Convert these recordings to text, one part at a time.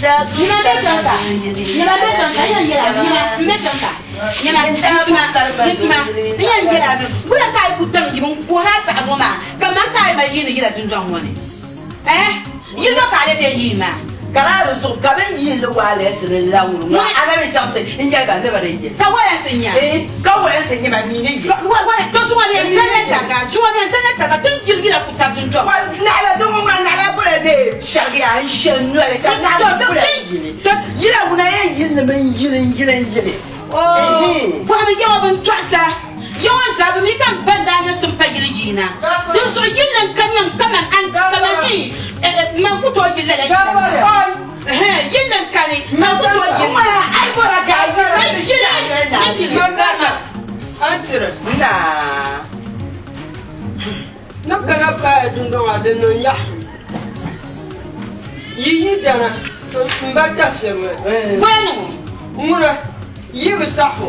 Nyina bɛ shɛm ka nyina bɛ shɛm ka n yɛn yɛla nyina n bɛ shɛm ka nyina n tuma n tuma n yɛn yɛla wula ka a yi ku daŋ yim n kooni a saha ŋɔ maa ka man ka a yi mali yiini yila dundɔŋ ŋɔ ni eh yili ka a lee bɛ yiini maa. Ka daa di zuɣu ka bɛ ni yiini li waalensi ni la ŋuni ŋɔ a na ni chaŋ ti n yɛli ba ni bɛ di yili. Ka walensi n-nya? Eeh ka walensi n-nyɛ ba mi ni yili. To zuŋɔ ni yɛn zani ya tariga, zuŋɔ ni yɛn zani ya tariga ti ni yili yila ku tabi dundɔŋ. Naɣila di ŋɔ maa naɣila bula dee shɛrigiya n shɛ noli ka naɣila bula yili. Yila ŋuna yɛn yili li mi n yili n yili n yili. Bɔhimi Yawɛ bɛn tɔɣisa Yawɛ zaa, bɛ mi ka m ba zaa ni sim pa yili yiina. Dinzuɣu yili n ka nyaŋ kaman a kaman yi man ku tooi yili lala yila maa. Yili n kani man ku tooi yili. Ni kana paai dundɔŋa din niŋ yaɣi yi yi dana m ba tafirimi. Ŋuna yi bi saɣi o,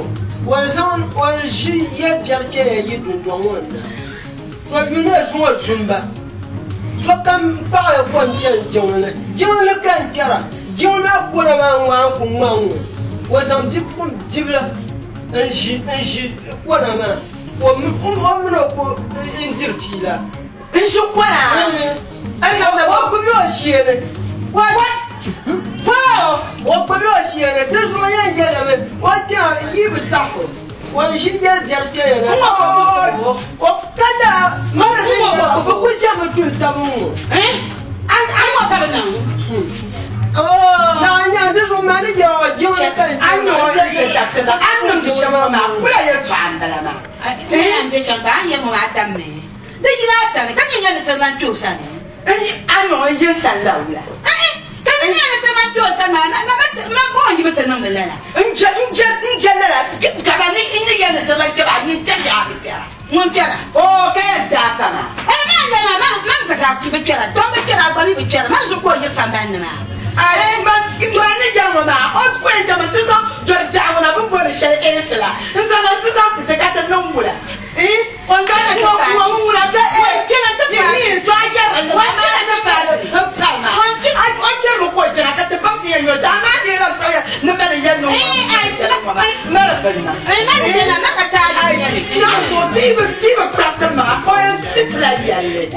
o ni zaŋ o ni ʒi ya biɛri kpɛya yi dundɔŋ ŋɔ ni na. To yuli zuŋɔ zumba, sokam paɣiya ko n-chani jiŋli ni. Jiŋli ni ka n kpɛra, jiŋli maa kɔna maa ŋmaa n-ku ŋma ŋ-ŋɔ. O zaŋ bidibila n-ʒi kɔna maa. O mini o ku n-diri fiila. N-ʒi kɔna. O gbubi o shee ni. O gbubi o shee ni. Di zuɣu yɛn yɛlimi o kpɛma yi bi saɣi o, o ni ʒi yɛli biɛri kpɛya na. O ka laa bɛ ku ʒɛmi duli taba ŋ-ŋɔ. Naa nya di zuɣu maa ni yɛli o jiŋli ka n A niŋ o yɛltɔɣa a ni niŋdi shɛm ŋɔ maa kula yɛltɔɣa m-bala maa. N be shɛm ka a ni yɛli ŋɔ maa tammi di yina a sani ka nyɛ nyɛ ni ti lan kpe o sani. A niŋ o n-yi n sani la wula? Ka nyɛ nyɛ ni ti lan kpe o sani maa, man ka o yi bi ti niŋdi lala. N je lala ka ba ni n ni yɛli ni ti lan kpe ba, nyin kpɛri a bi kpɛra. Ŋun kpɛra? Oo, ka yɛn daa pa maa. Ee, maa n-yɛli maa, man, man gba zaa bi kpɛra, dɔn bi kpɛra, a gba mi bi kpɛra, man zuɣu ka o yiɣi sambani ni maa. Ayi, man, man ni yɛli ŋɔ maa, o ku yɛn chɛmi nti zaŋ dɔri biɛɣu ŋɔ na bɛ ni booni shɛli eesi la n-zaŋ na nti zaŋ ti ti ka ti niŋ wula? Ii, o ni zaŋ ti ŋɔ ŋɔ ŋuna ka ee, Kpɛna ti paai. Ii, to a yɛrila li maa, Kpɛna ti paai. M pari maa. O chɛrimi ka o kpɛna ka ti baŋ ti yɛn yo shɛm, amaa a deei lan tɔya ni mani yɛli ni o Ee, ayi, yɛli ŋɔ maa. Mali bini na. Ee, mali bini na, maka taali n-nyɛ li. Naɣisuɣu ti yi bi ti yi bi kpariti maŋa, o yɛn ti ti la yɛlli. Ee,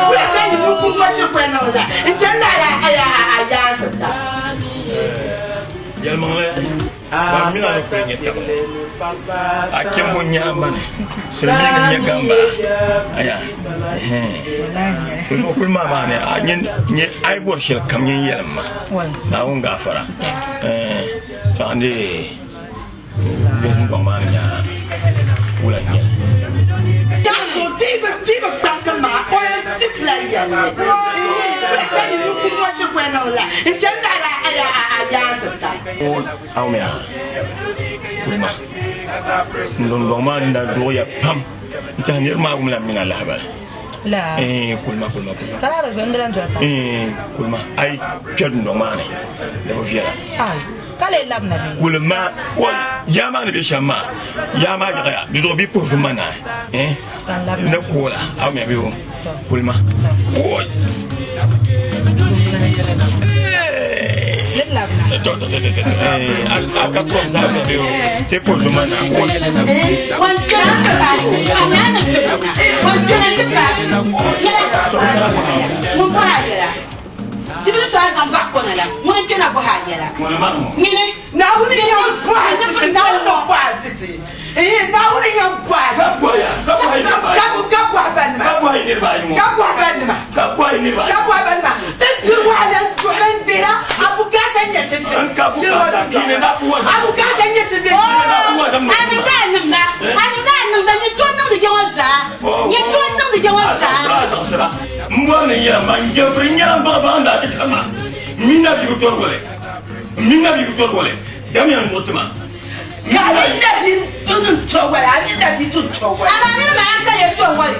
wula ka yi ninkuri ŋɔ chɛ ka o niŋ la? N chani la a a a yaansi ta. Yɛlimaŋli, ban mini a ni kuli nyɛ taba a kpɛmbo n-nyɛ a mani silimiingi n-nyɛ gamba aya so zuɣu kuli maa maa ni a nyɛ a yi bɔri shɛli kam nyin yɛlim ma Naawuni gaafara saɣindi Dundɔŋ maa ni nya wula n-nyɛ li. Dinzuɣu ti yi bi kpaŋ maŋa, o yɛn ti ti la yɛlli. Wula ka yi ninkuri ŋɔ chɛ ka o niŋ la? N-chɛ n naɣila a yaansi ta. O Awumiya kulima n dundɔŋ maa ni daa duɣiya pam n-tɛhi niriba maa wumla m mini a lahibali. Kulima kulima kulima. Kulima a yi kpe dundɔŋ maa ni di bi viɛla. Ka lee labina bee? Kulima o yaa maa ni be shɛm maa yaa maa yaɣiya di zuɣu bɛ puhi zuma naai eh ni koola a mi bɛ o kulima oi to to to to eh a ka kom zaa bɛ o te puhi zuma naai oi Tibili so a zaŋ baɣa kona la, ŋuni n-kpɛna bɔhi a yɛla. Nyini. Naawuni yɛn bɔhi a titi, Naawuni ni bɔhi a titi. Ihi, Naawuni yɛn bɔhi a titi. Ka bɔhi ya, ka bɔhi niriba ayi. Ka bɔhi banima. Ka bɔhi niriba ayi ŋɔ. Ka bɔhi banima. Ka bɔhi niriba ayi. Ka bɔhi banima. Ti diri wahala n-duɣiri n-dihira, a bukaata n-nyɛ ti ti. N ka bukaata, kini na buwa A bukaata n-nyɛ ti ti. A ni daa niŋda, a ni daa niŋda, nyin tooi niŋdi ya ŋɔ zaa. Nyin tooi niŋdi ya ŋɔ zaa. A saɣisira, a saɣisira. M bɔri ni n yɛli ma, n jɛfiri nyɛla m baɣa baŋ daa ti tiri ma. M mini na bia bi tɔri wali. M mini na bia bi tɔri wali. Damiya n zuɣu ti ma. Ka a mini na bia dun n-tɔ wali, a mini na bia dun n-tɔ wali. Amaa niriba maa ka lee tɔ wali.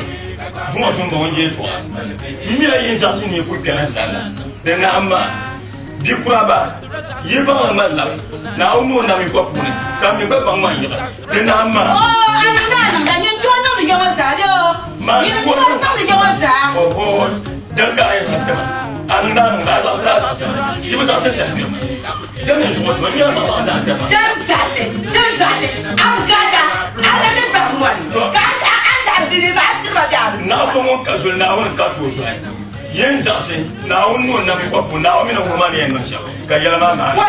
Zuŋɔ zuŋ bɔŋɔ n-je tɔɣa. M mila yi ni zaɣisi ni yi kul kpɛna n sanna di nahim maa. Bi kura ba, yi baŋ li ŋmani labi. Naawuni mi o nam yi kpa puuni, ka m mi gba baŋ man yiɣi di nahim maa. Oo, a niŋdi a niŋda, nyin tooi niŋdi ya ŋɔ zaa bee o? Nyin tooi niŋdi ya ŋɔ zaa. Oho, din ka a yɛn niŋ ti ma, a niŋdi a niŋda, a zaɣisiri a zaɣisiri ma. Yi bi zaɣisi tɛhi bɛ ma. Dama n zuɣu zuɣu, n nyɛla maŋmaŋ daa tɛhi ma. Din zaɣisi, din zaɣisi, a bukaata, a la ni bahi mɔri, ka a a lahi bini maa tiri ma bee a bi tiri ma. Naɣ so ŋun ka zoli Naawuni ka tooi zɔhi. Yin zaɣisi Naawuni ni o nam yi kɔpu, Naawuni mi ni wuhi ma ni yɛn niŋ shɛm, ka yɛla maa maani.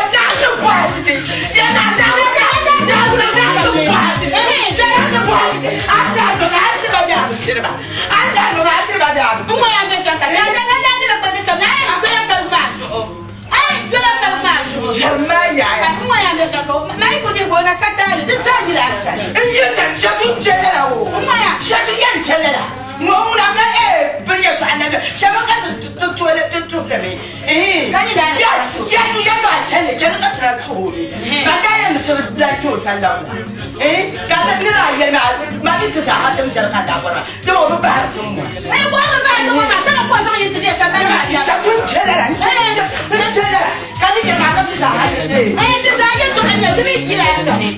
Ŋɔ ŋuna ka ee bini yɛltɔɣa na bɛ shɛba ka ti ti tooli ti tuhili mi ihi Ka ni daa ya ya yɛltɔɣa chɛli chɛli ka ti na tuhi o mi ka daa yɛn ni ti lahi kpe o sani la ŋuna ihi ka ti ni daa yɛli maa ma mi ti zaa ha tim shɛli ka daa bɔri maa dama o bi bahiri tim ŋɔ. Ee ka o bi bahiri tim ŋɔ maa ka na ka o zaŋ yi ti bɛ sambani maa lɛbi. Shɛba n chɛ lala n chɛ n chɛ lala ka ni yɛli maa ka ti zaa ha Ee ti zaa yɛltɔɣa n-nyɛ ti mi yila a sani.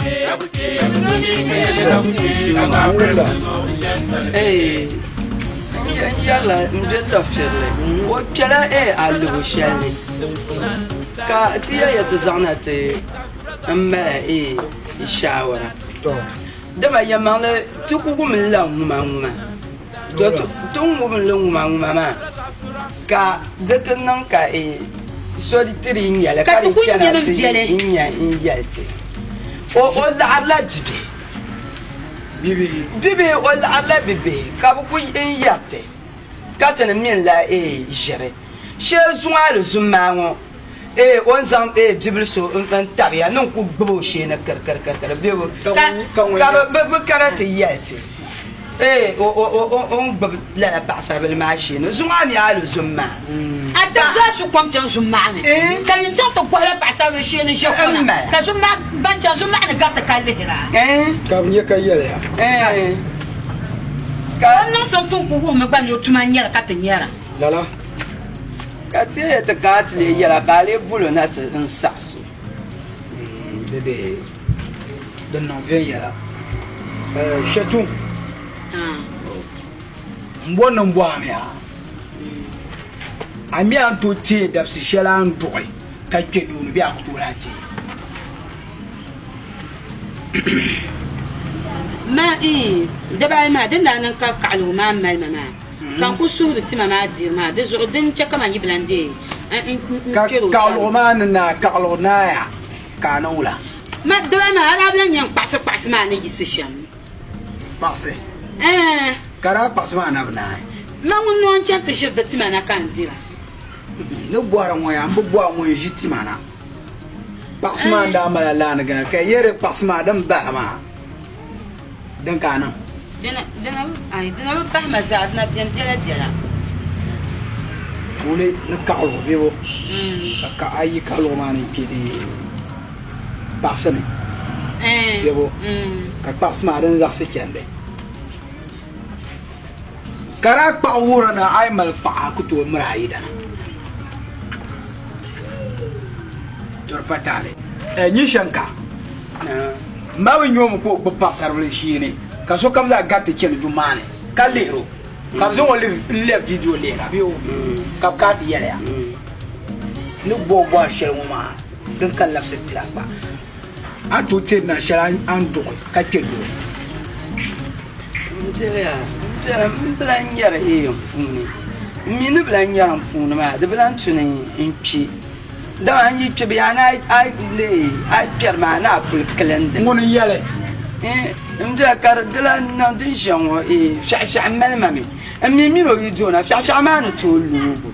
N yɛrila n be tɔbuchirili o kpɛla alibu shɛli ni ka ti yɛliya ti zaŋna ti n mali shaawara dama yɛlimaŋli ti ku wumlila ŋuma ŋuma to ti ni wumli ŋuma ŋuma maa ka di ti niŋ ka so ti di nyɛli ka di kpɛna ti nya n yɛli ti o laɣirila bibihi Bibihi o laɣirila bibihi ka bɛ ku n yɛri ti ka ti ni mi n-lahi ʒiri shee zuŋ alizummaa ŋɔ o ni zaŋ bibil so n-tabiya ni n-ku gbibi o shee ni kirikirikiri bɛ ka bɛ kana ti yɛli ti o ni gbibi lala paɣisaribila maa shee ni zuŋ a mi alizummaa. A tab zaa su kom chaŋ zummaɣu ni, ka nyin chaŋ ti gɔhila paɣisaribila shee ni ʒe kɔna, ka zummaɣu ban chaŋ zummaɣu ni gariti ka lihira. Ka bɛ nya ka yɛliya. Ka o niŋsim pun ku wuhimi gba ni o tuma n-nyɛli ka ti nyara. Lala. Ka ti yɛli ti kana ti lee yɛla ka a lee bol o na ti n saɣis o. Di bihi din niŋ viɛnyɛla. Shɛtum. M bɔri ni m bɔhi a mi a, a mi a ni tooi teei dabisi shɛli a ni duɣi ka kpe doo ni bee a ku tooi lahi teei? Ma iin, dibaayi maa din daa niŋ ka kaɣiligu maa mali ma maa, ka n ku suhiri tima maa diri maa, di zuɣu din chɛ ka man yi bi lan deei n Ka kpɛr o kaɣiligu sani. maa ni naai, kaɣiligu naaya ka a niŋ wula? Ma dibaayi maa, a daa bi lan nya n kpaɣisi kpaɣisi maa ni yiɣisi shɛm. Kpaɣisi. Ɛɛn. Ka daa kpaɣisi maa na bi naai. Ma ŋun noo n-chaŋ ti ʒiri di tima na ka n dira. N ni bɔhiri ŋɔ yaa, m bi bɔhi ŋun ʒi tima na. Kpaɣisi maa n-daa mali a laani gina, ka yi yɛri kpaɣisi maa din bahi maa, din ka a niŋ? Dina, dina bi, ai, dina bi bahi ma zaa, dina beni biɛlabiɛla. Tuuli ni kaɣiligu bebo, ka ka a yi kaɣiligu maa ni n-kpe di kpaɣisi ni bebo, ka kpaɣisi maa din zaɣisi chandi. Ka daa kpaɣi wuhiri ni a yi mali kpaɣa a ku tooi miri a yidana. To di pa taali. Nyin shɛŋka, m ba bi nya o mi ka o gbubi paɣisaribila ʒee ni ka sokam zaa gariti chani du maa ni ka lihiri o, ka bɛ zaŋ o n-lɛbi viidiyo lihira bee o ka bɛ kana ti yɛli ya ni bɔhi bɔhi shɛli ŋɔ maa din ka labisiri tira gba. A ni tooi teeri na shɛli a ni duɣi ka kpe doo. M biɛliya, m biɛla, m bi lan nyari n puuni. M mi ni bi lan nyari n puuni maa, di bi lan tu ni n kpi. Dama n yi kpi bɛ yaa ni a leei a kpɛri maa ni a puli kilindi. Ŋuni n-yɛli? M biɛla ka di lan niŋ din ʒiya ŋɔ fiɛɣifiɛɣi mali ma mi. M mi min o yi doona, fiɛɣifiɛɣi maa ni tooi loogu.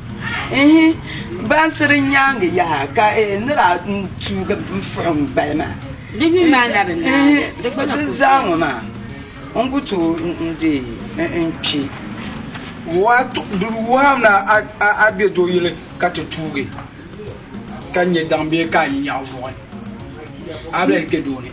Ihi, bansi din nyaaŋa yaha ka n ni daa tuugi n-fuɣi m-bali maa. Di mi maa na bi naai, di gba na Di ku zaa ŋɔ maa, n ku tooi n-deei n-kpi. Di wuhirimi ni a be dooyili ka ti tuugi ka nya daŋ bee ka a nyaɣi vuɣi, a bi lahi kpe doo ni.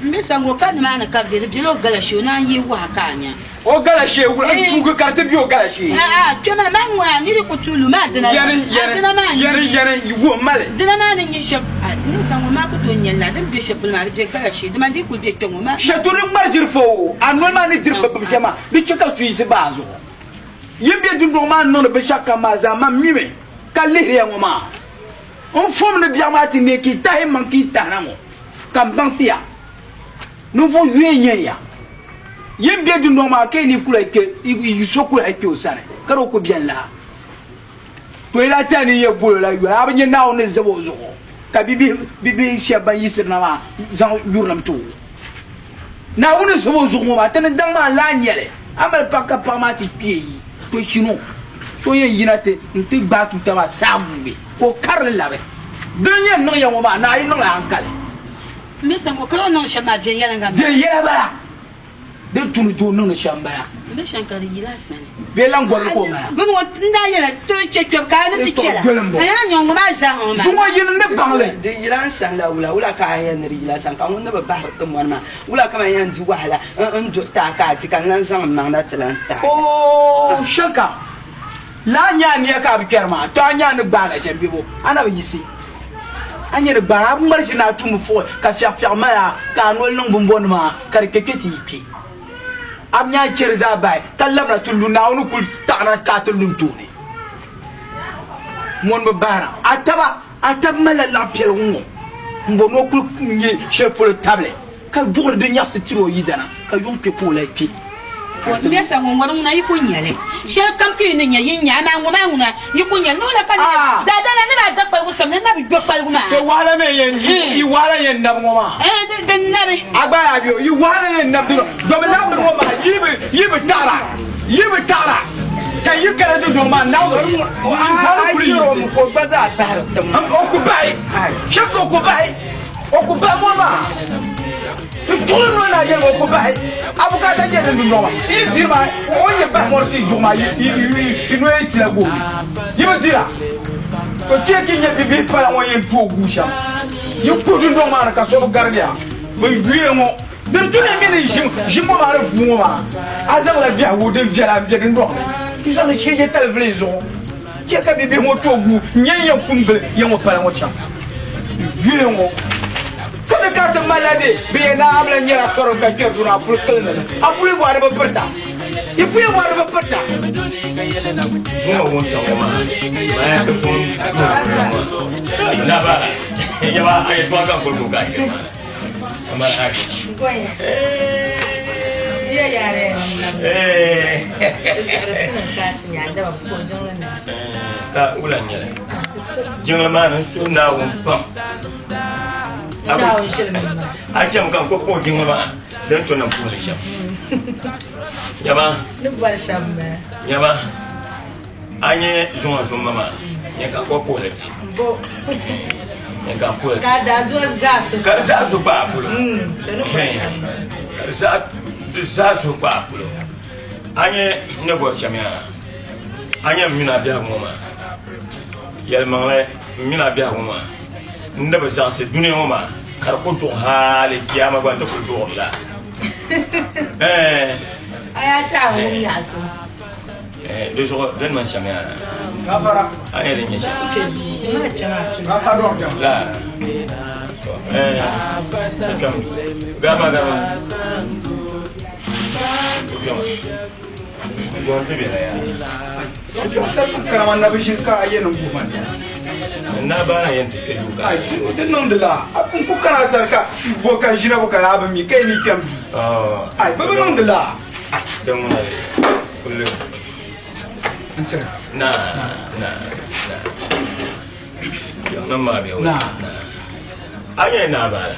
M be sani ŋɔ ka nimaani ka di be, di bela o gala shee, o naan yi wahi ka a nya. O gala shee wula n tuugi ka di ti be o gala shee. A'a, kpe maa, man ŋɔ a ni di ku tuui lu maa dina la. Yɛli, A dina maa yɛli, n-nyɛ yɛli, yɛli, wuhim ma li. Dina maa ni nyɛ shɛm, a ni sani ŋɔ maa ku tooi nya li la, di ni be shɛli polo maa, di be gala shee, dama di yi kuli be kpe ŋɔ maa. Shɛturi di ŋmari jiri fo o, a noli maa ni diri bibib shɛm maa, di chɛ ka so yiɣisi bahi a zuɣu. Yi ni be dundɔŋ maa ni niŋdi binshɛɣukam maa zaa, man mimi ka lihiri ya ŋɔ maa. N fom ni biɛɣu maa ti neei ka yi tahi mmaŋ ka yi tahina ŋɔ, ka m baŋsi ya. Ninvuɣ yuya n-nyɛ ya. Yi ni be dundɔŋ maa ka yi ni kul kpe, yi so kul hal kpe o sani, ka di o ku beni la. To yi daa tɛhi ni yi yɛn bol o la yoli, a bi nya Naawuni ni zab o zuɣu, ka bibihi shɛb ban yiɣisiri na maa zaŋ yurilim ti o. Naawuni ni zab o zuɣu ŋɔ maa, ti ni daŋ maa n-lahi nya li. A mali paɣa ka paɣa maa ti kpi a yi, to shini o. So yɛn yina ti nti gbaai tuuta maa saha guugi ka o kari li labi. Din yɛn niŋ ya ŋɔ maa, naa yi niŋla hankali. M mi sani ŋɔ, ka o niŋdi shɛm maa viɛnyɛliŋga m-bala. Viɛnyɛla bala. Din tu ni tooi niŋdi shɛm m-bala. M mi shɛm ka di yila a sani. Bee lan gɔrili ka o mala. Bini ŋɔ n daa yɛla ti chɛ kpɛbu ka a ni ti chɛ la, a yaa nyɔŋ ŋɔ maa zaa ŋɔ maa. Zuŋɔ yini ni baŋ li. Di yila n sani la wula? Wula ka a yɛn ni di yila sani? Ka ŋun ni bi bahiri ti mɔni maa, wula ka man yɛn di wahala n duhi ti a ka a di, ka n lan zaŋ m maŋ na ti lan taai? Oo, shɛlika, lala n-nyɛ a nia ka a bi kpɛri maa, tɔ a nya a ni gbaai la shɛm bebo, a na bi yiɣisi. A nya di gbaai a bi ŋmari ʒini a tumbu fuɣi ka fiɛɣifiɛɣi mali a ka a noli niŋ bimbɔnima ka di kpe kpe ti yi kpe. A bi nya a chɛri zaa bahi ka labina ti lu Naawuni kul taɣina ka a ti lu n tooni. Ŋun bi bahira a taba, a tab malila laɣ piɛligu ŋɔ m-bo ni o kul nya shɛli polo tabili ka duɣiri di nyaɣisi tiri o yidana ka yuŋ kpe ka o lahi kpi. N be sani ŋɔ, ŋɔri ŋuna yi ku nya li. Shɛli kam ka yi ni nya, yi nya, amaa ŋɔ maa ŋuna yi ku nya li. Ni wula ka n daadala ni daa da kpaligu sani ni na bi gbe kpaligu maa? Ti wahala mi yɛn, yi wahala yɛn nabi ŋɔ maa. Din nabi. A gba yaa bi o, yi wahala yɛn nabi dino. Domi laa bini ŋɔ maa, yi bi, yi bi taɣira, yi bi taɣira. Ka yi kana dundɔŋ maa, Naawuni insaani kuli yiɣisi. O gba zaa tahiri ti ŋɔ. O ku bahi, shɛba ka o ku bahi, o ku bahi ŋɔ maa. N tuɣili noli na yɛli o ku bahi a bukaata nyɛ din dundɔŋ maa yi diri maa o ni bahi mɔri ti juɣu maa yi noya yi tila gooni yi bi dira to chɛ ki nyɛ bibihi pala ŋɔ yɛn tooi guui shɛm yi ku dundɔŋ maa ni ka so bi garigiya bi yuya ŋɔ di tu ni mini ʒim ŋɔ maa ni vuu ŋɔ maa a zaŋla biɛhigu din viɛla n bɛ dundɔŋ ni n zaŋdi shee tali vili zuɣu chɛ ka bibihi ŋɔ tooi guui n nyɛ yɛn kum gili ya ŋɔ pala ŋɔ chaŋ yuya ŋɔ Ka di ka ti malila bɛ bi yɛn daa abila nyɛla sɔrim ka kpɛri duri a puli kili ni a puli bɔri bi pirita i puli bɔri bi pirita. Zuŋɔ wuntaŋ ŋɔ maa maa ka zuŋɔ naba yaba a yɛltɔɣa ka n kuli gbubi ka a yɛli maa kamar haki. Ka wula n-nyɛli jiŋli maa ni n suhu Naawuni pam. A chɛmi ka n kuli kpuɣi jiŋli maa din to niŋ puhili shɛm. Nyama, nyama, a nyɛ zuŋɔ zumma maa, nyɛ ka n kuli puhili ti. Nyɛ ka n puhili ti. Ka di zaa zu gbaai polo. Ka di zaa zu gbaai polo. A nyɛ n ni bɔri shɛm yaa, a nyɛ m mini a biɛhigu ŋɔ maa. Yɛlimaŋli, m mini a biɛhigu maa, n ni bi zaɣisi dunia ŋɔ maa ka di ku duɣi hali kiyaama gba n di kuli duɣirila. Ɛɛn. A yaa ti a wum nyaɣisim. Ɛɛn, di zuɣu di ni niŋ shɛm yaa, Gafara. a nyɛ din nyɛ shɛm. Gafara dɔɣi kpɛma. La. Ɛɛn, di kpɛm. Gama gama. Di kpɛma. Di niŋdi la n ku kana sari ka bo ka ʒina bo ka a bi mi ka yi ni kpɛm duu ai bi bi niŋdi la n tiri na na na a nyɛ naa bala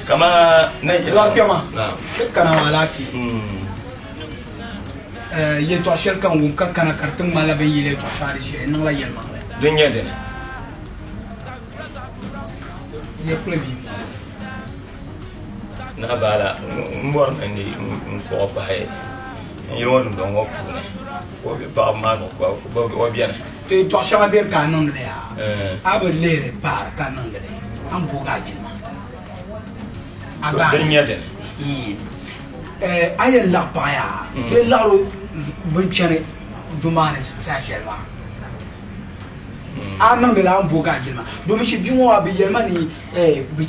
kama na lɔri kpɛma ti kana maa alaafee Yɛltɔɣa shɛli ka n wum ka kana ka di ti ŋmanila bɛ ni yɛli yɛltɔɣa shɛŋa di ʒiɛhi niŋla yɛlimaŋli. Din nyɛ dini? N yɛ kuli bia m-bɔŋɔ. Naa Baala, m bɔri mi ni n kpuɣi pahi n yili ŋɔ dundɔŋ ŋɔ puuni ka o be paɣaba maa zuɣu ka o beni. To yɛltɔɣa shɛŋa beni ka a niŋdi li yaa, a bi lihiri paari ka niŋdi li, a ni booi a jilima. A gba. Din nyɛ dini. A yɛn laɣi paɣa yaa bee laɣiri bin chani dumaani saha shɛli maa a niŋdi la a ni boogi a jilima domin shi bia ŋɔ maa bɛ yɛli ma ni bɛ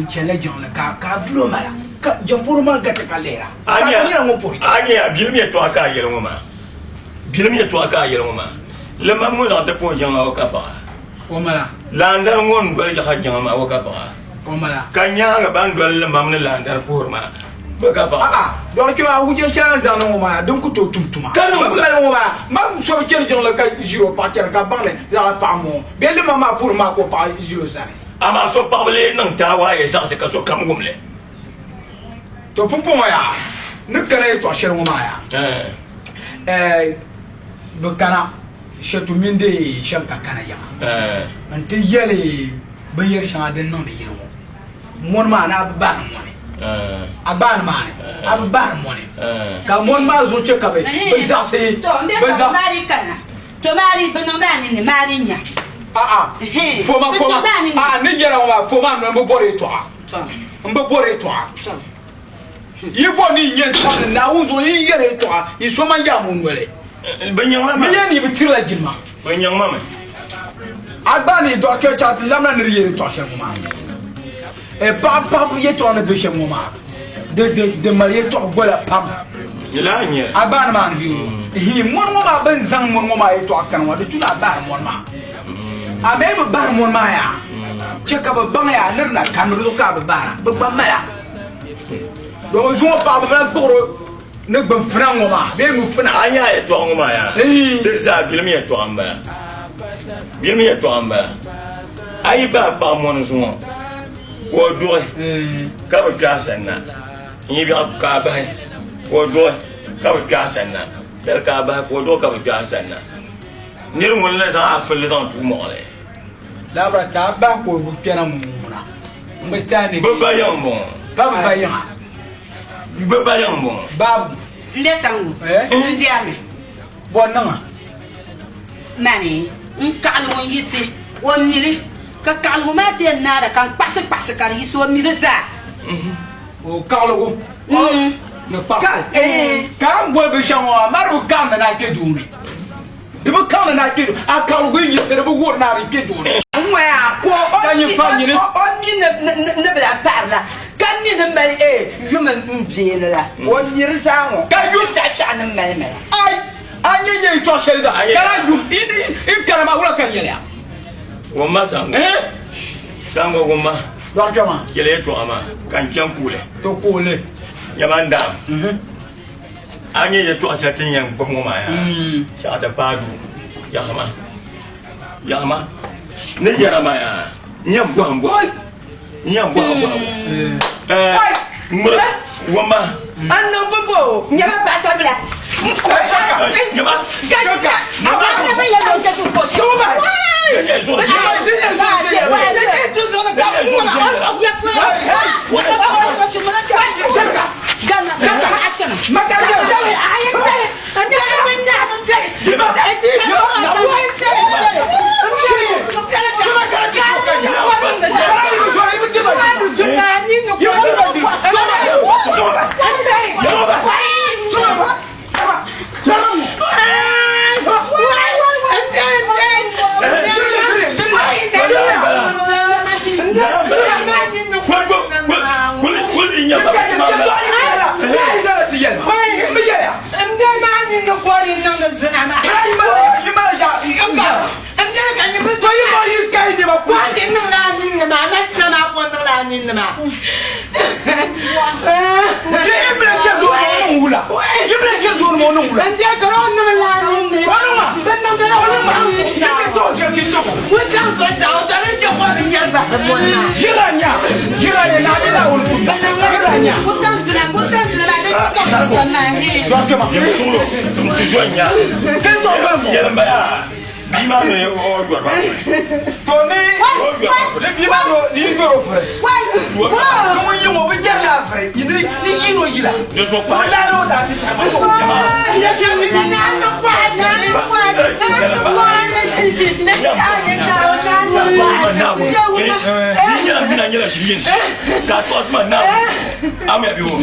chanila jiŋli ka a vuli o ma la ka jaŋporo maa gariti ka lihira ka a nyɛla ŋun puhiri A nya bilim yɛtɔɣa ka a yɛli ŋɔ maa bilim yɛtɔɣa ka a yɛli ŋɔ maa limam ŋɔ zaŋ ti puhi jiŋli o ka paɣa o mala laandani ŋɔ n-doli yaha jiŋli maa o ka paɣa o mala ka nyaaŋa ban doli limam ni laandani puhiri maa bɛ ka paɣa. A'a, dɔɣi kpɛma Ahuja shɛli a ni zaŋdi ŋɔ maa din ku tooi tum tuma. Ka niŋ Bɛ wula? mali ŋɔ maa, ma so bi chani jiŋli ka ʒiri o paɣa chani ka baŋ ni zaɣila paɣa m-bɔŋɔ bee limam maa puhiri maa ka o paɣa ʒiri o sani. Amaa so paɣiba lee niŋ taawaaye zaɣisi ka sokam wum li. To pumpɔŋɔ yaa, n ni kana yɛtɔɣ shɛli ŋɔ maa yaa, ɛɛ, bɛ kana Shɛtu mini dee shɛm ka kana yiŋa nti yɛli binyɛr shɛŋa din niŋdi yili ŋɔ. Mɔni maa ni a bi bahiri mɔni, a gbaani maa ni a bi bahiri mɔni, ka mɔni maa zuɣu chɛ ka bɛ zaɣisi To m be saɣim maali kana. To maali bɛ niŋdi a ninni maali nya. A'a, foma foma, a'a n ni yɛra ŋɔ maa foma noli m bi bɔri yɛtɔɣa, m bi bɔri yɛtɔɣa. Yi bɔri ni yi nya n sabili Naawuni zuɣu yi yɛri yɛtɔɣa, yi so man yaam o noli. Bɛ nyaŋ ma Mi yɛn ni yi bi tirila jilima. Bɛ nyaŋ ma mi. A gba ni dɔɣi kpɛri chaŋ ti lamina ni di yɛri yɛtɔɣa shɛli ŋɔ maa. Paɣa paɣibu yɛtɔɣa ni be shɛm ŋɔ maa, di mali yɛtɔɣa gola pam. Lala n-nyɛ li. A gba ni maa ni bɛ hi mɔri ŋɔ maa, bɛ ni zaŋ mɔri ŋɔ maa yɛtɔɣa kani ŋɔ, di tu ni a bahiri mɔri maa. A mi bi bahiri mɔri maa yaa, chɛ ka bɛ baŋ yaa ni di na kani di zuɣu ka a bi bahira, bɛ gba mali a. Domin zuŋɔ paɣaba bɛ lahi kpuɣiri ni gbuni fina ŋɔ maa bee nu fina. A nya yɛtɔɣa ŋɔ maa yaa? Di zaa bilim yɛtɔɣa m-bala. Bilim yɛtɔɣa m-bala. A yi bahi paɣa mɔni zuŋɔ ka o duɣi ka bi kpe a sanna, n yi biɛɣu ka a bahi ka o duɣi ka bi kpe a sanna, dali ka a bahi ka o duɣi ka bi kpe a sanna. Nir ŋuni la zaŋ a filli zaŋ tuui mɔɣili. Laabira ka a bahi ka o bi kpɛna ŋuna. N bi taai ni Bɛ ba yiŋ m-bɔŋɔ. Pa bɛ ba yiŋa. Bɛ ba yiŋ m-bɔŋɔ. Baabu. M be saŋgu. Eh? N di a mi. Bɔ niŋ a? Mani, n kaɣiligu n-yiɣisi o mili, ka kaɣiligu maa ti yɛn naara ka n kpaɣisi kpaɣisi ka di yiɣisi o mili zaa. O kaɣiligu. Ni kpaɣisi. Ka a ni boli binshɛɣu ŋɔ maa, maa di bi kaɣindi ni a kpe duu ni. Di bi kaŋdi ni a kpe duu, a kaɣiligu yi yiɣisi di bi wuhiri ni a di kpe duu ni. Ŋ-ŋɔya ka Ka nyin fa nyini. o mi ni bi lahi paɣiri la, ka mi ni mali yuma m-beeni la, o mi di zaa ŋɔ, Ka yum shɛɣushɛɣu ni mali mali. Ai! A nya nya yɛtɔɣ shɛli zaa, ka lahi yum n kana maa, wula ka n yɛli a? Wumma Sango. Eh? Sango wumma. Dɔɣi kpɛma. Yɛli yɛtɔɣa maa ka n chaŋ kuuli. To kuuli. Nyama n daam. A nya yɛtɔɣa shɛli ti ni yɛn gbubi ŋɔ maa yaa, shɛɣu ti paai duu. Yaɣima, yaɣima, ni yɛra maa yaa, n yɛn bɔhim bɔhigu, n yɛn bɔhim bɔhigu. Ɛɛ, ŋmiri, wumma. A niŋ bimbo, nyama paɣisaribila. Nyama, Nyama, nyɛla ʒi yini ka a tɔɣisi ma Naawuni a mi a bi wum.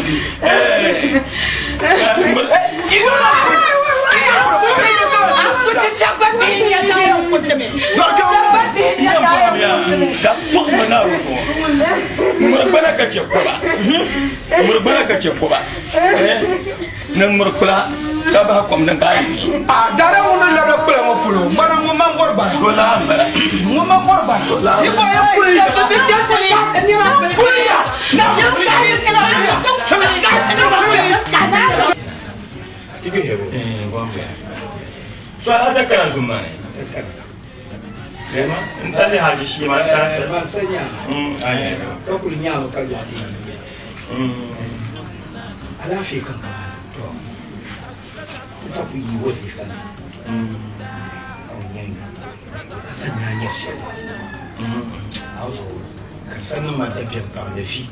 Ka tɔɣisi ma Naawuni zuɣu. Ŋmiri gbana ka chɛ koba. Ŋmiri gbana ka chɛ koba. Ni ŋmiri kpula ka bahi kom ni ka a yi. A dara ŋun ni labila kpula ŋɔ polo, m bana ŋun man bɔri bana. To laa m-bala. Ŋun man bɔri bana. Yi bɔri yi kuli ya. Kuli ya. So a sa kana zum maa ni. N sa ni haji shee maa transfer. Ban sa nya. Ayi. Ka kuli nyaami ka lɔɣu di yi. Alaafee ka ka to n sa ku yi wazifa ni ka o nyɛ ka sa nya nyɛ shɛli a zuɣu ka sa niŋ ma dabiɛm pam ni vi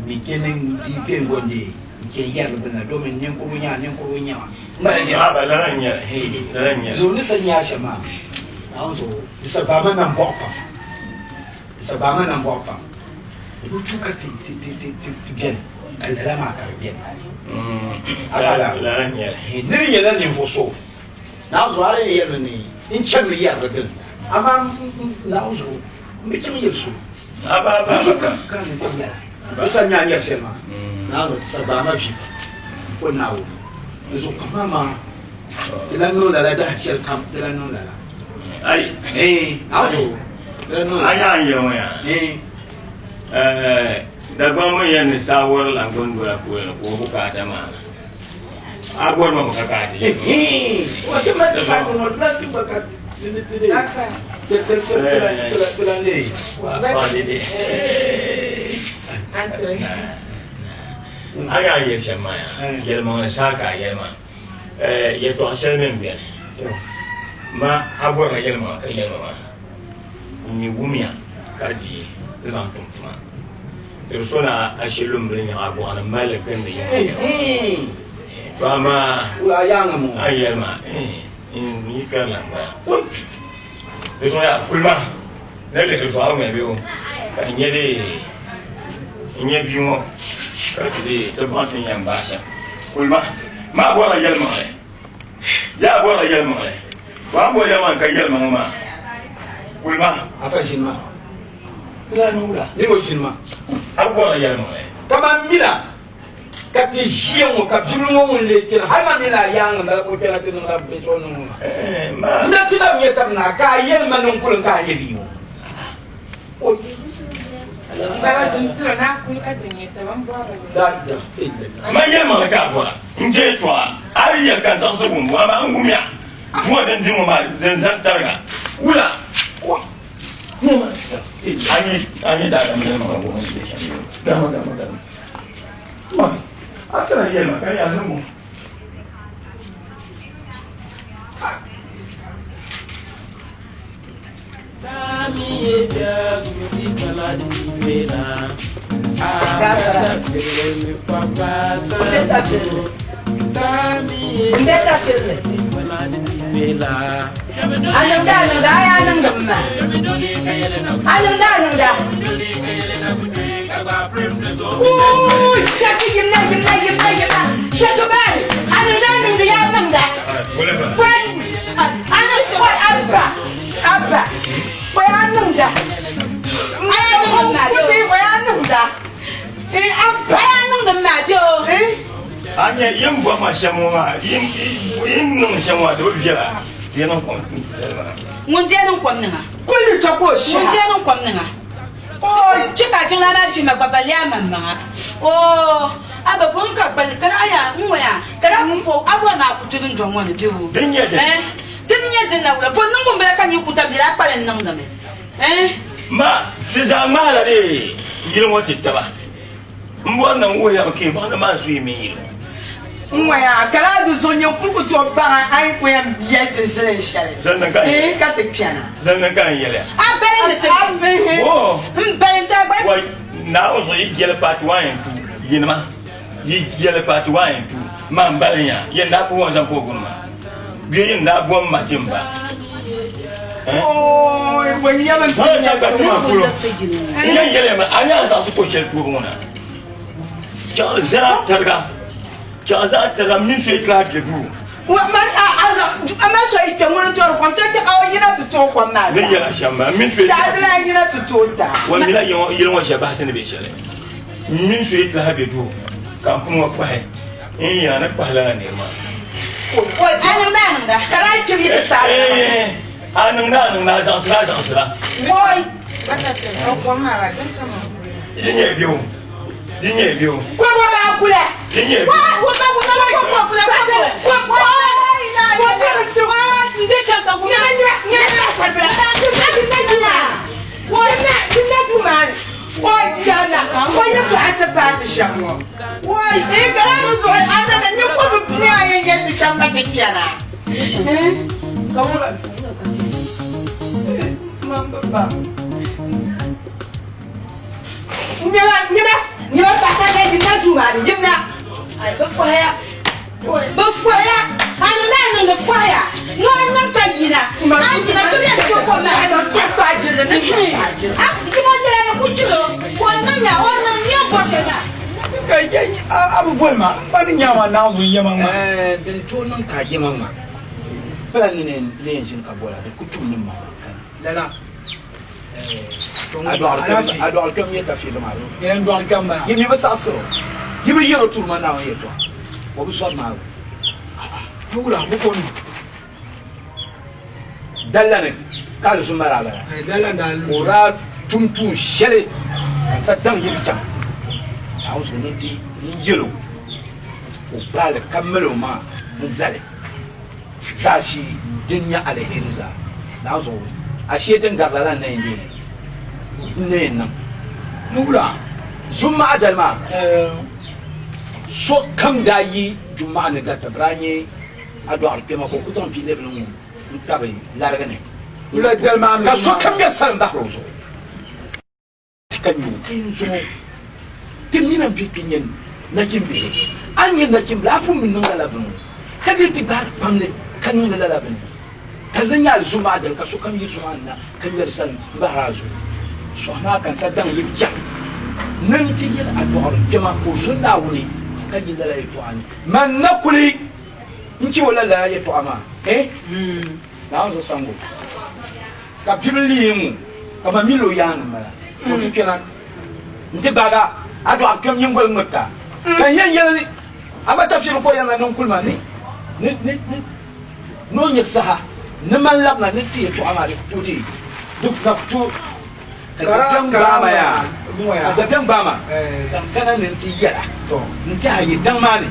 mi chɛ ni di kpɛŋgo n dee n chɛ yɛrili gbunni domin ninkurigu nyaŋa ninkurigu nyaŋa n bala nyɛ Aba lala n nyɛli lala n nyɛli zuɣu ni sa nya shɛm maa a zuɣu di sa baama nam bɔɣu pam Di sa baama nambɔɣu pam. Di bi tu ka ti beni, ka lala maa ka di beni. Lala n-nyɛli. Ni di nyɛla ninvuɣ so Naawuni zuɣu, a di yɛn yɛlimi ni n chanimi yɛri di gbini, amaa Naawuni zuɣu m bi chaŋ yɛli so. Di so kam ka ni ti yɛla. Di sa nya nyɛri shɛli maa, Naawuni di sa baama vi o Naawuni. Di zuɣu ka maa ti lan niŋ lala dahin shɛli kam, ti lan niŋ lala. Ai. Eh, Naawuni zuɣu. Ti lan niŋ lala. A nya n yɛli ŋɔ yaa? Eh. Dagbaŋ mi yɛn ni saa wɔri la gondola puuni ka o bukaata maa. A bɔri ma ka ka a ti yɛli. Eh, o ti ma ti ka ŋɔ ti lan ti gba ka ti ti ti ti ti ti ti ti lan leei. Wa di di. A nya n yɛli shɛm maa yaa? Yɛlimaŋli saha ka a yɛli maa. Yɛltɔɣa shɛli mi m-beni. Ma a bɔrila yɛlimaŋa ka yɛli ma maa, n mi wumya ka di di zaŋ tum tuma. Di bi so ni a she lumbili nyaɣ a bɔɣu ni m-mali li gindi yiŋ ŋɔ. To amaa a ni yɛli ma, n yi kpɛrila m-bala. Di zuɣu yaa kuli ma ni lihiri zuɣu a ŋmɛ bee o ka n nya dee n nya bia ŋɔ ka ti dee ti baŋ ti ni yɛn baai shɛm. Kuli ma maa bɔrila yɛlimaŋli yaa bɔrila yɛlimaŋli to a ni bɔri yɛlimaŋli ka yɛlimaŋli maa kuli ma. Afa ʒini maa. Lala ni wula? Ni bo ʒini maa. A bi bɔrila yɛlimaŋli. Kaman mina Ka ti ʒiya ŋɔ ka bibili ŋɔ ŋun lee kpɛna hal man ni la yaaŋa m-bala ka o kpɛna ti niŋla binshɛɣu niŋ ŋɔ maa. N na ti labi nya tab na ka a yɛli ma ni n kuli ka a nyɛ bia ŋɔ. O. Man yɛlimaŋli ka a bɔra n je yɛtɔɣa a yi yɛli ka n saɣisi wumbu amaa n wumya zuŋɔ din di ŋɔ maa din zani tariga wula. A nyɛ daadam yɛlimaŋli ŋɔ ni be shɛm gama gama gama. A kana yɛli ma ka yaa niŋ o. A niŋda a niŋda a yaa niŋdim maa. A niŋda a niŋda. Uuuu shɛti yimna yimna yimna yimna shɛti baani a niŋda a niŋdi yaa niŋda kɔi a niŋ kɔi abba abba kɔi a niŋda a yaa niŋdim maa bɛ o kɔi a niŋda abba a yaa niŋdim maa bɛ o. A nya yin bɔri ma shɛm ŋɔ maa yin niŋ shɛm ŋɔ maa di bi viɛla di niŋ kom maa. Ŋun deei niŋ kom niŋa. Kuli ni chɛ ka o Ŋun shɛha. deei niŋ kom niŋa. Ooi! Chɛ ka a jiŋlaa maa shiri ma gba balli a maŋmaŋa. Oo! A ba bɔŋ ka gbali ka a yaa n-ŋɔ yaa ka daa ku fo a bɔri ni a ku ti dundɔŋ ŋɔ ni bɛ o? Din nyɛ dini? Eh! Din nyɛ din na wula? Bɔ niŋbu m-bala ka nyin ku tam bela a kpali n-niŋdi mi? Eh! Ma, ti zaa ŋmahila bɛ yili ŋɔ ti taba. M bɔri ni n wuhi ya mi ka yi baŋ ni maan su yi mini yili ŋɔ. N-ŋɔ yaa ka lala di zuɣu nyin kuli ku tooi baŋ a yi ku yɛn yɛli ti zilin shɛli Zilin ka n yɛli. eh, ka ti kpɛna. Zilin ka n yɛli ya. A bali ni ti A, Oh. M bali n-ti a gba. Wai, Naawuni zuɣu yi jɛli paati 1 and 2 yinima, yi jɛli paati 1 and 2 maa m bali n ya, yin daa puhi o n-zaŋ ka o guni ma. Bee yin daa bom ma ti m ba. Oi, bɔ nyɛmi n Zaŋ chɛ ka tuma polo. N yɛn yɛliya mi, a ni a zaɣisi ko shɛli toobu ŋɔ na. Chɛɣu zaa tariga, chɛɣu zaa tariga mini so yi ti lahi be duu. Man a a zaŋ a ma so yi kpɛ ŋuni n toori kom to chɛ ka o yina ti tooi kom maa Ni yɛla shɛm maa, mini so yi ti Chɛ a di lahi yina ti tooi ta. O mila yili ŋɔ shɛli bahisi ni be shɛli. M mini so yi ti lahi be duu ka n pun ŋɔ kpahi n yɛn a ni kpahi lala niri maa. A niŋda a niŋda. Ka daa kpɛm yi ti taali na maa. A niŋda a niŋda, a zaɣisira a zaɣisira. Woi! Yi nyɛ bɛ o, yi nyɛ bɛ o. Kɔbɔ daa kula. Yi nyɛ bɛ o. Bɛ fɔya, a niŋda a niŋdi fɔya, ni o niŋ ka yina, a yina ti yɛn tooi kom maa a yino nyɛla ni ku jiri o ka o niŋ ya o niŋ ni yɛn bɔ shɛli maa. Ka a bi boli ma, m ba ni nya ma naanzu n-yɛma ŋma. Din tooi niŋ ka a yɛma ŋma pala ni ni yɛn ʒini ka bɔla, di ku tum ni m ma kani. Lala. A dɔɣiri kpɛm nyɛ tafeeli maa doo. Nyɛla n dɔɣiri kpɛm bala. Yi mi bi saɣisir o. Yi bi yɛr o tuuri ma Naawuni yɛtɔɣa. O bi sɔri Naawuni. Ti wula bu ko ni. Dalla ni ka alizumma daa bala. Dalla ni daa Ka o daa tum tuun shɛli ka n sa daŋ yi bi chaŋ. Naawuni zuɣu ni ti n yɛl o ka o gbaai li ka mali o maŋa n-zali. Zaashee din nyɛ aliheri zaa. Naawuni zuɣu ashee din gari lala n-na yɛn deei n-na yɛn niŋ. Ni wula? Juma'a dali maa, sokam daa yi Juma'a ni garita, bɛ daa nyɛ a dɔɣiri kpɛma ka o ku zaŋ bia lebili ŋun n-tabi larigi ni. Wula dali maa mi Ka sokam nya salim bahiri o zuɣu. Ka nyu ka yin zuŋɔ ti nina bi kpi nyɛ nachimbihi, a ni nyɛ nachimbila a pun bi niŋ lala bini ŋɔ, ka di ti gbaari kpamli ka niŋdi lala bini ŋɔ, ka di nyɛ alizumma adali ka sokam yi zuŋɔ ni na ka ŋmɛri salim m-bahiri a zuɣu. Sɔhi maa ka n sa daŋ yi biɛɣu ni nti yɛli a dɔɣiri kpɛma ka o zo Naawuni ka yi lala yɛtɔɣa ni. Man na kuli n-chɛ o lala yɛtɔɣa maa, eh? Naawuni zuɣusaŋ o. Ka bibil yi ŋun ka ma mil o yaannim bala, ka o ti kpɛna nti gbaag a, a dɔɣi kpɛm nyiŋgoli ŋ-ŋmit a. Ka n yɛn yɛli ni a ba tafiɛri ka o yɛlima ni n kuli ma ni ni ni ni ni o nya saha ni man labina ni ti yɛtɔɣa maa di ku tooi deei di na ku tooi ka dabiɛm gbaai ma yaa ka dabiɛm gbaai ma ka n kana ni n ti yɛl a n-ti a yi daŋ maa ni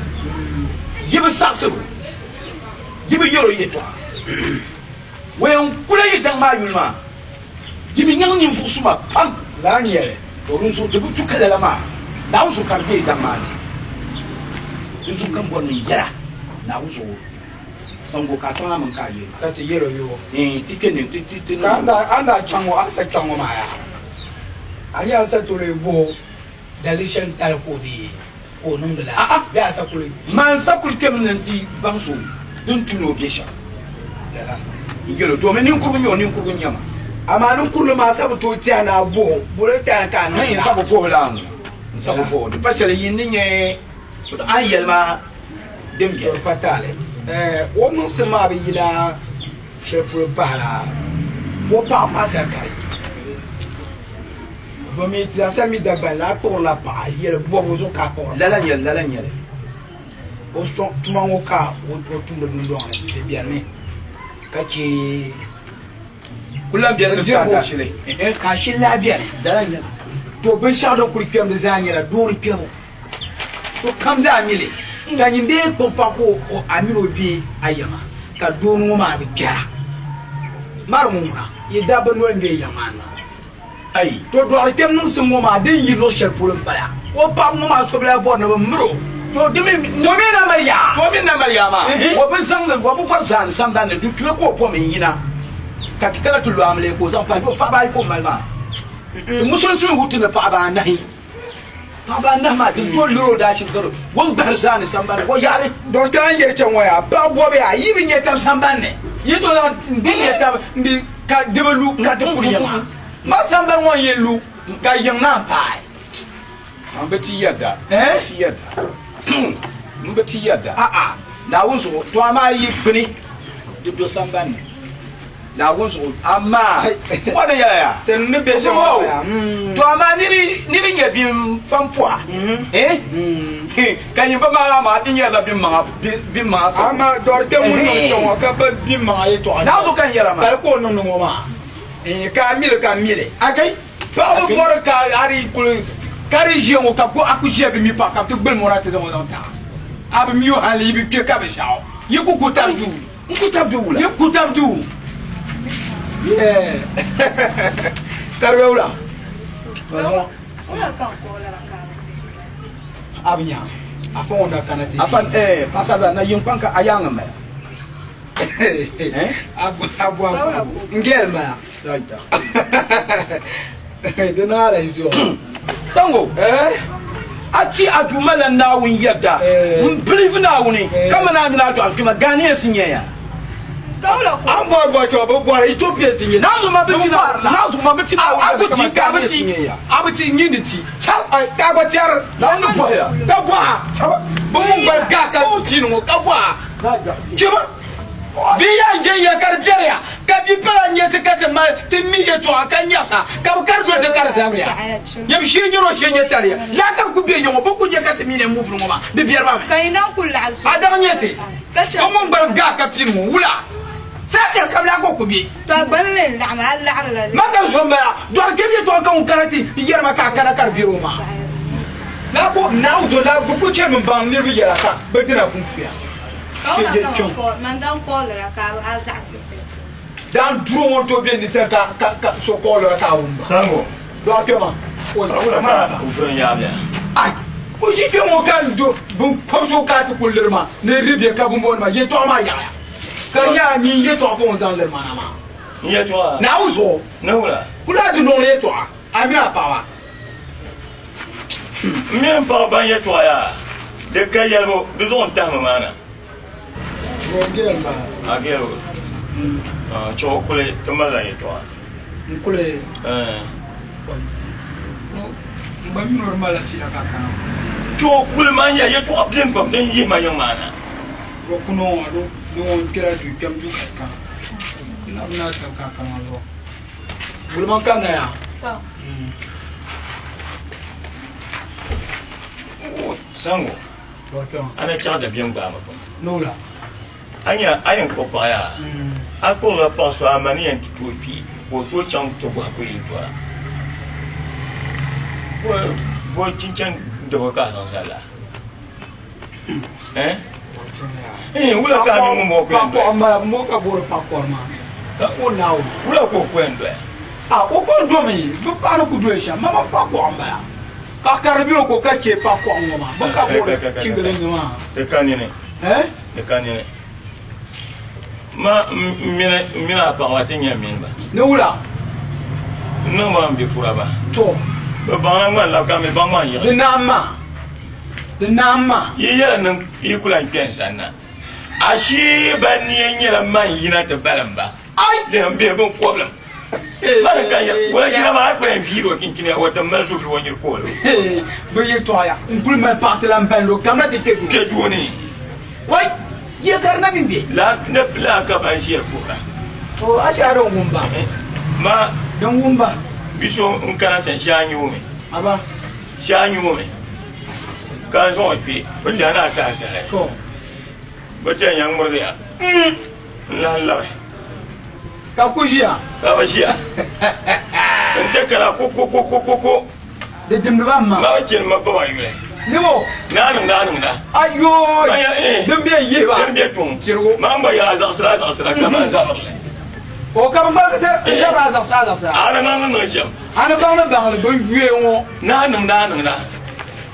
yi bi saɣisir o yi bi yɛr o yɛtɔɣa. O yɛn kula yi daŋ maa yuli maa, di mi nyaŋ ninvuɣ suma pam. Lala n-nyɛ li. To dinzuɣu di bi tu ka lala maa Naawuni zuɣu ka di be yi daŋ maa ni. Dinzuɣu ka m bɔri ni n yɛra Naawuni zuɣu saŋgo ka a tɔŋ a mini ka a yɛli ma. Ka ti yɛl o yoo. Iin, ti kpe ni ti ti ti Ka a ni daa chaŋ ŋɔ, a ni sa chaŋ ŋɔ maa yaa? A nya a sa toli bɔh o daliri shɛli tali ka o bi ka o niŋdi la bee a sa kuli. Man sa kuli kpɛmi ni nti baŋ so din tu ni o be shɛm. Lala. N yɛl o, domi ninkurugu n-nyɛ o, ninkurugu n-nyɛ ma. Amaa ninkurili maa sa bi tooi tɛhi ni a bɔh o, bolo tɛhi ka a niŋdi la? N sa bi bɔh o lala ŋɔ, n sa bi bɔh o. Di pa shɛli yi ni nyɛ a ni yɛli ma din beni. Di pa taali. O niŋsim maa bi yila shɛli polo pahila o paɣa maa sani ka di yi. Domi ti zaa sa mi Dagbaŋ la, a kpuɣirila paɣa yɛli bɔbigu zuɣu ka a kpuɣiri. Lala n-nyɛli, lala n-nyɛli. O sɔŋ tuma ŋɔ ka o tumdi dundɔŋ ni, di benimi ka che Kuli lahi beni ti saha daashili. Ka ashili lahi beni. Lala n-nyɛli. To binshɛɣu din kuli kpɛm di zaa nyɛla doori kpɛbu. Sokam zaa mi li. Ka nyin dee kpuɣi paɣa ka a mini o be a yiŋa ka dooni ŋɔ maa bi kpɛra. Mari ŋɔ ŋuna, yi dabba noli m-be yiŋ maa ni maa. Ai! To dɔɣiri kpɛm niŋsim ŋɔ maa din yi luɣ shɛli polo m-bala. O paɣiba ŋɔ maa so bi lahi bɔri ni bɛ miri o. To di mi To mi na mali yaa. To mi na mali yaa maa. O bi zaŋ li, o bi bɔri zaani sambani ni di tuya ka o bom n-yina ka ti kana ti lu amiliya ka o zaŋ pahi bɛ paɣiba ayi ka o mali maa. Ti musulinsi mi wuhi ti ni paɣiba anahi. Paɣiba anahi maa din tooi liri o daashili ka di o ni gbahiri zaani sambani o yaɣili. Dɔɣiri kpɛm n-yɛri chaŋ ŋɔ yaa, paɣ bɔbi yaa, yi bi nya tab sambani ni, yi tooi zaŋ n-bi nya tab m-bi. Ka di bi lu ka ti kuli ya maa. Ma sambani ŋɔ n-yɛn lu ka yiŋ naan paai. M bi ti yɛda. M bi ti yɛda. M bi ti yɛda. A'a. Naawuni zuɣu, to amaa yi gbini di do sambani ni. Naawuni zuɣu, amaa ŋɔ ni yɛla yaa. Ti ni be shɛm ŋɔ yaa. To amaa niri nyɛ bin fam pɔha, eh? Ka nyin bi maŋa amaa di nyɛla bin maŋa, bin maŋa sɔŋ. Amaa dɔri kpɛm ŋun niŋ kpɛŋ ŋɔ ka ba bin maŋa yɛtɔɣa. Naawuni zuɣu ka n yɛra maa. Pali ka o niŋdi ŋɔ maa. Eh, ka a mili ka mili. Akai. Paɣaba bɔri ka a di kuli ka di ʒiya ŋɔ ka ku a ku ʒiya bi mi paɣa ka bi ti gbulim o na ti zaŋ o zaŋ taɣi a bi mi o hali yi bi kpe ka bi ʒiɛɣu yi ku ku tabi duu N ku tabi duu wula? Yi ku tabi duu karibe wula a bi nya afa ŋɔ na kana ti Afa eh paɣasaribila na yiŋ kpaŋ ka a yaaŋa m-bala. Eh? Abu abu abu n gɛli m-bala. Di niŋ a lahi zuɣu. Sango, a ti a Duuma la Naawuni yɛda m-believe Naawuni ka mani a mini a dɔɣim kpɛma Ghanaians n-nyɛ ya. A ni bɔri bɔri chɛba bɛ bɔri Ethiopians n-nyɛ Naawuni ma bi ti Naawuni ma bi ti Naawuni yɛda kama Ghanaians n-nyɛ ya. A bi ti nyin ni ti ka gba tɛri Naawuni ni bɔhi ya. Ka bɔha bɛ ŋun gbali gaa ka pini ŋɔ ka bɔha kpɛma. Bia yaa n-je ya ka di biɛri ya, ka bia pala n-nyɛ ti ka ti mali ti mi yɛtɔɣa ka nyaɣisa, ka bɛ kari doli ti ka di zabiri ya. Nyam shee nyɛri o shee nyɛ tariya. Laa ka bɛ ku be ya ŋɔ, bɛ ku nya ka ti mi ni moviri ŋɔ maa, di biɛri ba mi. A daŋ nyɛ ti, bɛ ŋun gbali gaa ka pini ŋɔ, wula? Saha shɛli kam laa ka o ku be. Ma ka zo m-bala, dɔri kpɛm yɛtɔɣa ka ŋun kana ti yɛri ma ka a kana ka di biɛri o maa. Laa ka o Naawuni zo laa bɛ ku chɛ mi m-baŋ niriba yɛla ka bɛ dina pun puya. Daan duro ŋɔ n-tooi be ni sani ka so kɔɣilira ka a wum ba. Sango. Dɔɣi kpɛma. Wula ka o vuri n-yaab ya? Ai! O ʒi kpe ŋɔ ka n do binkɔb so ka a ti kuli liri ma ni di be ka bumbɔŋɔnima yɛtɔɣa maa yaɣiya ka di nyɛla nyin yɛtɔɣa ka o ni zaŋ liri ma na maa. N yɛtɔɣa? Naawuni zuɣu. Ni wula? Kuli a dunɔŋ ni yɛtɔɣa, a mini a paɣaba. M mini m paɣa ban yɛtɔɣa yaa, di ka yɛlibu, di zuɣu n tahimi maa na. A gɛl o. Chuɣu kuli ti malila yɛtɔɣa. N kuli n gba mini o di malila fiila ka kana. Chuɣu kuli man ya yɛtɔɣa beni pam din yihi ma yiŋ maa na. O kuni o ŋɔ di ŋɔ n kpɛla duu kpɛm duu ka ti kana. N labi na tabi ka kana zuɣu. Gulima ka na ya. Sango. A na chaɣ dabiɛm gbaai ma pam. Ni wula? A nya a yɛn kpuɣi paɣa yaa? A kpuɣirila paɣ so a ma ni yɛn ti tooi kpi ka o tooi chaŋ ti bɔhi ka o yi tɔra. Bɔ chinchan dɔbo ka a zaŋ zali a? Eh? Eh, wula ka a mini ŋun bɔŋɔ ku yɛn dɔya? Paɣ mɔ ka boori paɣ kɔri maa. O Naawuni. Wula ka o ku yɛn dɔya? A o ko n-domi, bɛ paɣa ni ku doli shɛm, mama paɣ kɔɣu m-bala. Paɣ karili be o ko ka chɛ paɣ kɔɣu ŋɔ maa, bɛ ka boori chingilinli maa. Di ka nini. Di ka nini. Ma m mini a paɣaba ti nya mini ba. Ni wula? N niŋ ba m bi kura ba. To. Bɛ baŋla ŋmani lab ka m mi baŋ maa n-yiɣi. Di naam maa. Di naam maa. Yi yɛla niŋ yi ku lan kpe n sanna. Ashee ban nia nyɛla man yina ti balim ba. Ai! Lihim bihi bin kɔbilim. Mani ka ya, wala jina maa kpɛn viiri o chinchini ya, o ti mali zuɣu o nyiri kooli. Bɛ yɛltɔɣa n kuli mali paɣa ti lan balindi o kamina ti kpe duu. Kpe duu ni. Wai! Ya ka di na mi be? La ne laa ka ban ʒiya kuhira. O, a shɛha din wum ba. Ma. Din wum ba. Bi so n kana sani shɛha nyɛ o mi. Aba. Shɛha nyɛ o mi. Ka n zaŋ o kpe, o lihi na a saha saha. To. Bɛ ti yɛn nya ŋmurigi ya. N lahi labi. Ka ku ʒiya. Ka bi ʒiya. N ti kana ko ko ko ko ko ko. Di dimdi ba ma. Ma bi chani ma ba ma yuli. Ni bo. Naa niŋda a niŋda. Ayoi. Ma ya eh. Din bɛ yihi ba. Din bɛ tuŋ. Chirigu. Ma n gba ya a zaɣisira a zaɣisira ka man zabiri li. O ka bi ŋmaligi zabiri a zaɣisira a zaɣisira. A ni niŋ ni niŋ shɛm. A ni baŋ ni baŋ li bin yuya ŋɔ. Naa niŋda a niŋda.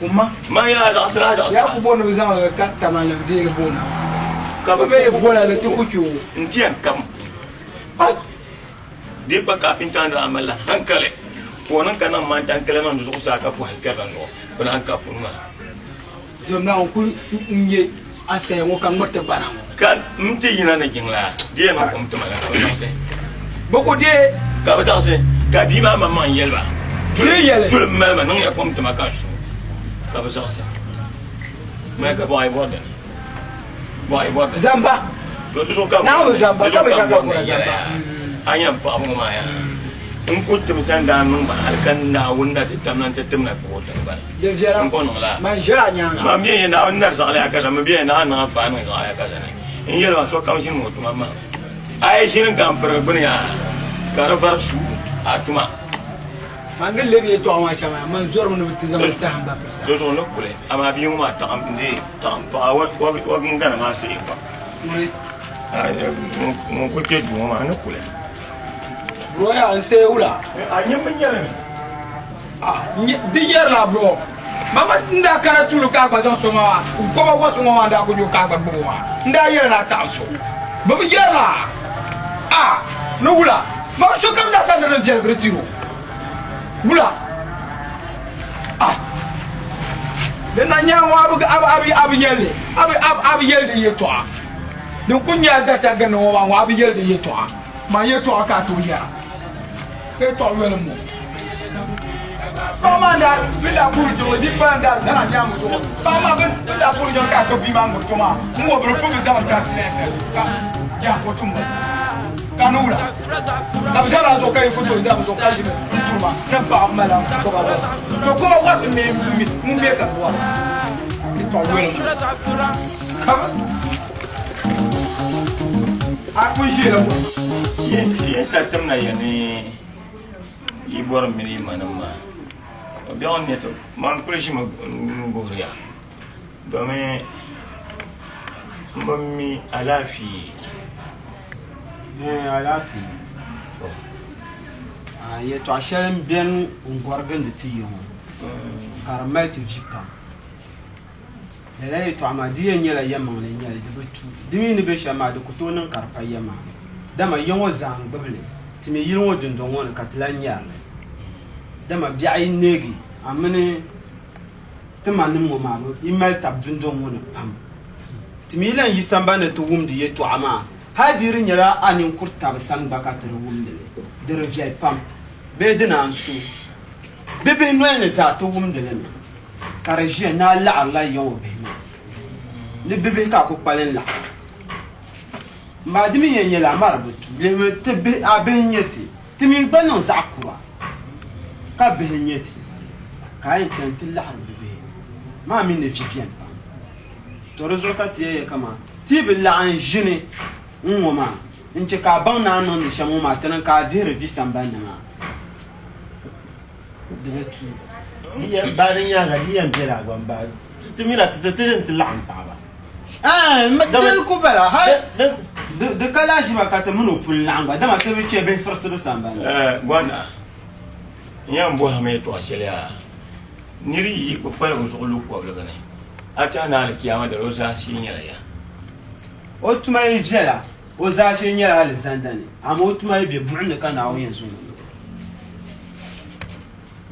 Umma. Man ya a zaɣisira a zaɣisira. Ya ku bo ni bi zaŋ li ka tamali bi deei li boona. Ka bi bɛ bola li ti ku kpe o. N ti yɛn kam. Ai! Di kpa kafinta ni daa malila hankali ka o niŋ ka niŋ man tankali niŋ di zuɣusaa ka pɔhim kpɛri di zuɣu bɛ naan ka puni maa. Dom Naawuni kul n-nyɛ a saya ŋɔ ka ŋmiriti gbana ŋɔ. Ka m ti yina ni jiŋlaa di yɛn niŋ kom ti ma la ka bɛ zaɣisi. Bɛ ku deei. Ka bɛ saɣisi, ka bia maa maŋmaŋ yɛli ba, Duli m-mali ma, niŋya kom ti ma ka n su. Ka bɛ saɣisi. Mali ka bɔɣa yi bɔri dini? Bɔɣa yi bɔri dini? Zamba. To di zuɣu ka Naawuni zamba, ka bɛ shɛm ka bɔra zamba. A nya m paɣaba ŋɔ maa yaa, n ku tim sani daa niŋ ba hali ka Naawuni na ti tamna nti tim na kpuɣi o tiŋgbani. Di viɛla, N ku niŋ lala. man ʒiri a nyaaŋa. Man bɛ yɛn Naawuni nari zaɣili ya kaza, mi bɛ yɛn Naawuni niŋ anfaani niŋ zaɣili ya kaza ni. N yɛli ba sokam ʒini o tuma maŋ. A yi ʒini gampiriga gbuni yaa ka di vari suui a tuma. Man ni lebi yɛtɔɣa maa shɛm maa, man zɔrimi ni bɛ ti zaŋ li tahi m ba piri sa. Di zuɣu ni kuli, amaa bia ŋɔ maa taɣim n-deei taɣim paɣa wa gana maa siɣi pam. Ŋuni? Ŋun kuli kpe duu ŋɔ maa ni kuli. Bro yaa n seei wula? A nyimbi nyɛli mi. Ah, di yɛrila bro. Mama n daa kana tuuli ka a gba zaŋ so maa n kɔba wasu ŋɔ maa n daa ku nyu ka a gba gbubi o maa n daa yɛli ni a taɣim so bɛ bi yɛrila a ni wula mama sokam daa ka ni din viɛli biri tiri o wula ah din na nyɛ ŋɔ a bi yɛli a bi yɛli di yɛtɔɣa din ku nyɛ a data gindi ŋɔ maa ŋɔ a bi yɛli di yɛtɔɣa man yɛtɔɣa ka a tooi yɛra. Ka yɛtɔɣa yoli m-bɔŋɔ. Paɣa maa daa bɛ daa puhiri jiŋli bia kpana daa zana nyaangi zuɣu. Paɣa maa bɛ daa puhiri jiŋli ka a to bia maa ŋuri to maa n wobiri pun bi zaŋ dari ka yaha o tum ka ni wula ka bi zana zuɣu ka yi ku tooi zami zuɣu ka ʒimi n turi ma ni paɣa mala koba wasi to koba wasi mi ŋun bɛ ka bi wara yɛtɔɣa yoli m-bɔŋɔ. Ka bɛ. A ku ʒiɛla ŋɔ. Yi sa tim na ya ni yi bɔri m mini yi manim maa. O biɛɣu n-nyɛ ti man kuli ʒimi n-guhiri ya domi m bi mi alaafee. Ɛɛn, alaafee. To. Yɛtɔɣ shɛli m-beni n-gɔri gindi ti ya ŋɔ ka di mali ti vi pam. Lala yɛtɔɣa maa di yɛn nyɛla yɛlimaŋli n-nyɛli, di bi tu. Di mi ni be shɛm maa, di ku tooi niŋ ka di pa yɛlimaŋli. Dama ya ŋɔ zaa n-gbibi li, ti mi yili ŋɔ dundɔŋ ŋɔ ni ka ti lan nyari li. Dama biɛɣu yi neegi a mini ti manim ŋɔ maa, bɛ yi mali tab dundɔŋ ŋɔ ni pam. Ti mi lan yi sambani ni ti wumdi yɛtɔɣa maa, hal di di nyɛla a ninkuri tab sani gba ka ti di wumdi li, di di viɛli pam bee di naan so. Bibihi noli ni zaa ti wumdi li mi. Ka di ʒiya ni a laɣirila ya ŋɔ bihi maa ni bibihi ka a ku kpalim laɣim. Amaa di mi yɛn nyɛla amaa di bi tu. Lihimi ti bihi, a bihi n-nyɛ ti, ti mi gba niŋ zaɣ kura ka bihi n-nyɛ ti, ka a yɛn chani ti laɣiri bibihi maa mi ni vi beni pam. Tɔ di zuɣu ka ti yɛn ya kaman ti yi bi laɣim ʒini n-ŋɔ maa n-chɛ ka a baŋ ni a ni niŋdi shɛm ŋɔ maa ti niŋ ka a dihiri vi sambani ni maa. Di bi tu. Di yɛn ba di nyaaŋa di yɛn bela gba m-ba ti mina ti ti ti laɣim paɣaba. Ɛɛn di ku bala hali di ka lahiʒiba ka ti mini o pun laɣim gba dama ti bi chɛ bihi firisibu sambani. Ɛɛn Gɔna, n yɛn bɔhimi yɛtɔɣ shɛli yaa, nir yi bi kpalig o zuɣu lu kɔbiligi ni, a tɛhi ni alikiyaama dali o zaashee nyɛla ya? O tuma yi viɛla, o zaashee nyɛla alizanda ni, amaa o tuma yi be buɣim ni ka Naawuni yɛn zaŋ o lu.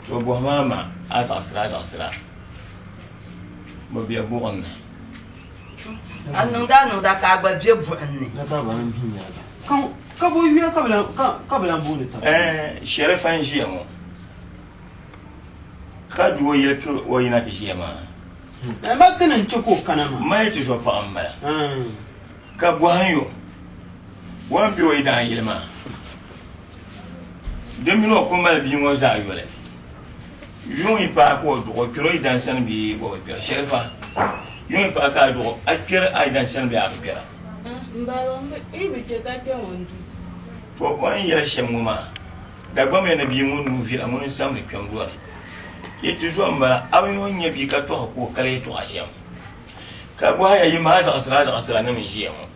To bɔhi maa ma a zaɣisira a zaɣisira bi be buɣim ni. A niŋda a niŋda ka a gba be buɣim ni. Ka bo yuya ka bɛ lan booni taba? Ɛɛn, Shɛrifa n-ʒiya ŋɔ ka doo yili kpe o yina ti ʒiya maa. Ɛɛn, ma ti ni n-chɛ ka o kana maa. Mali ti zo paɣa m-bala. Ka bɔhim yo o ni be o yidaan yili maa. Di mini o ku mali bia ŋɔ zaa yoli, yuŋ yi paai ka o duɣi, o kpɛri o yidan sani bee o bi kpɛra? Shɛrifa, yuŋ yi paai ka a duɣi, a kpɛri a yidan sani bee a bi kpɛra? To o ni yɛli shɛm ŋɔ maa, Dagbamya ni bia ŋɔ nuu viɛla ŋuni n-samdi kpɛm dɔri. Yi ti zo m-bala, a bi yuŋ n-nya bia ka tɔhi ka o kali yɛtɔɣa shɛm. Ka bɔhi ya, yi maa zaɣisira a zaɣisira nim n-ʒiya ŋɔ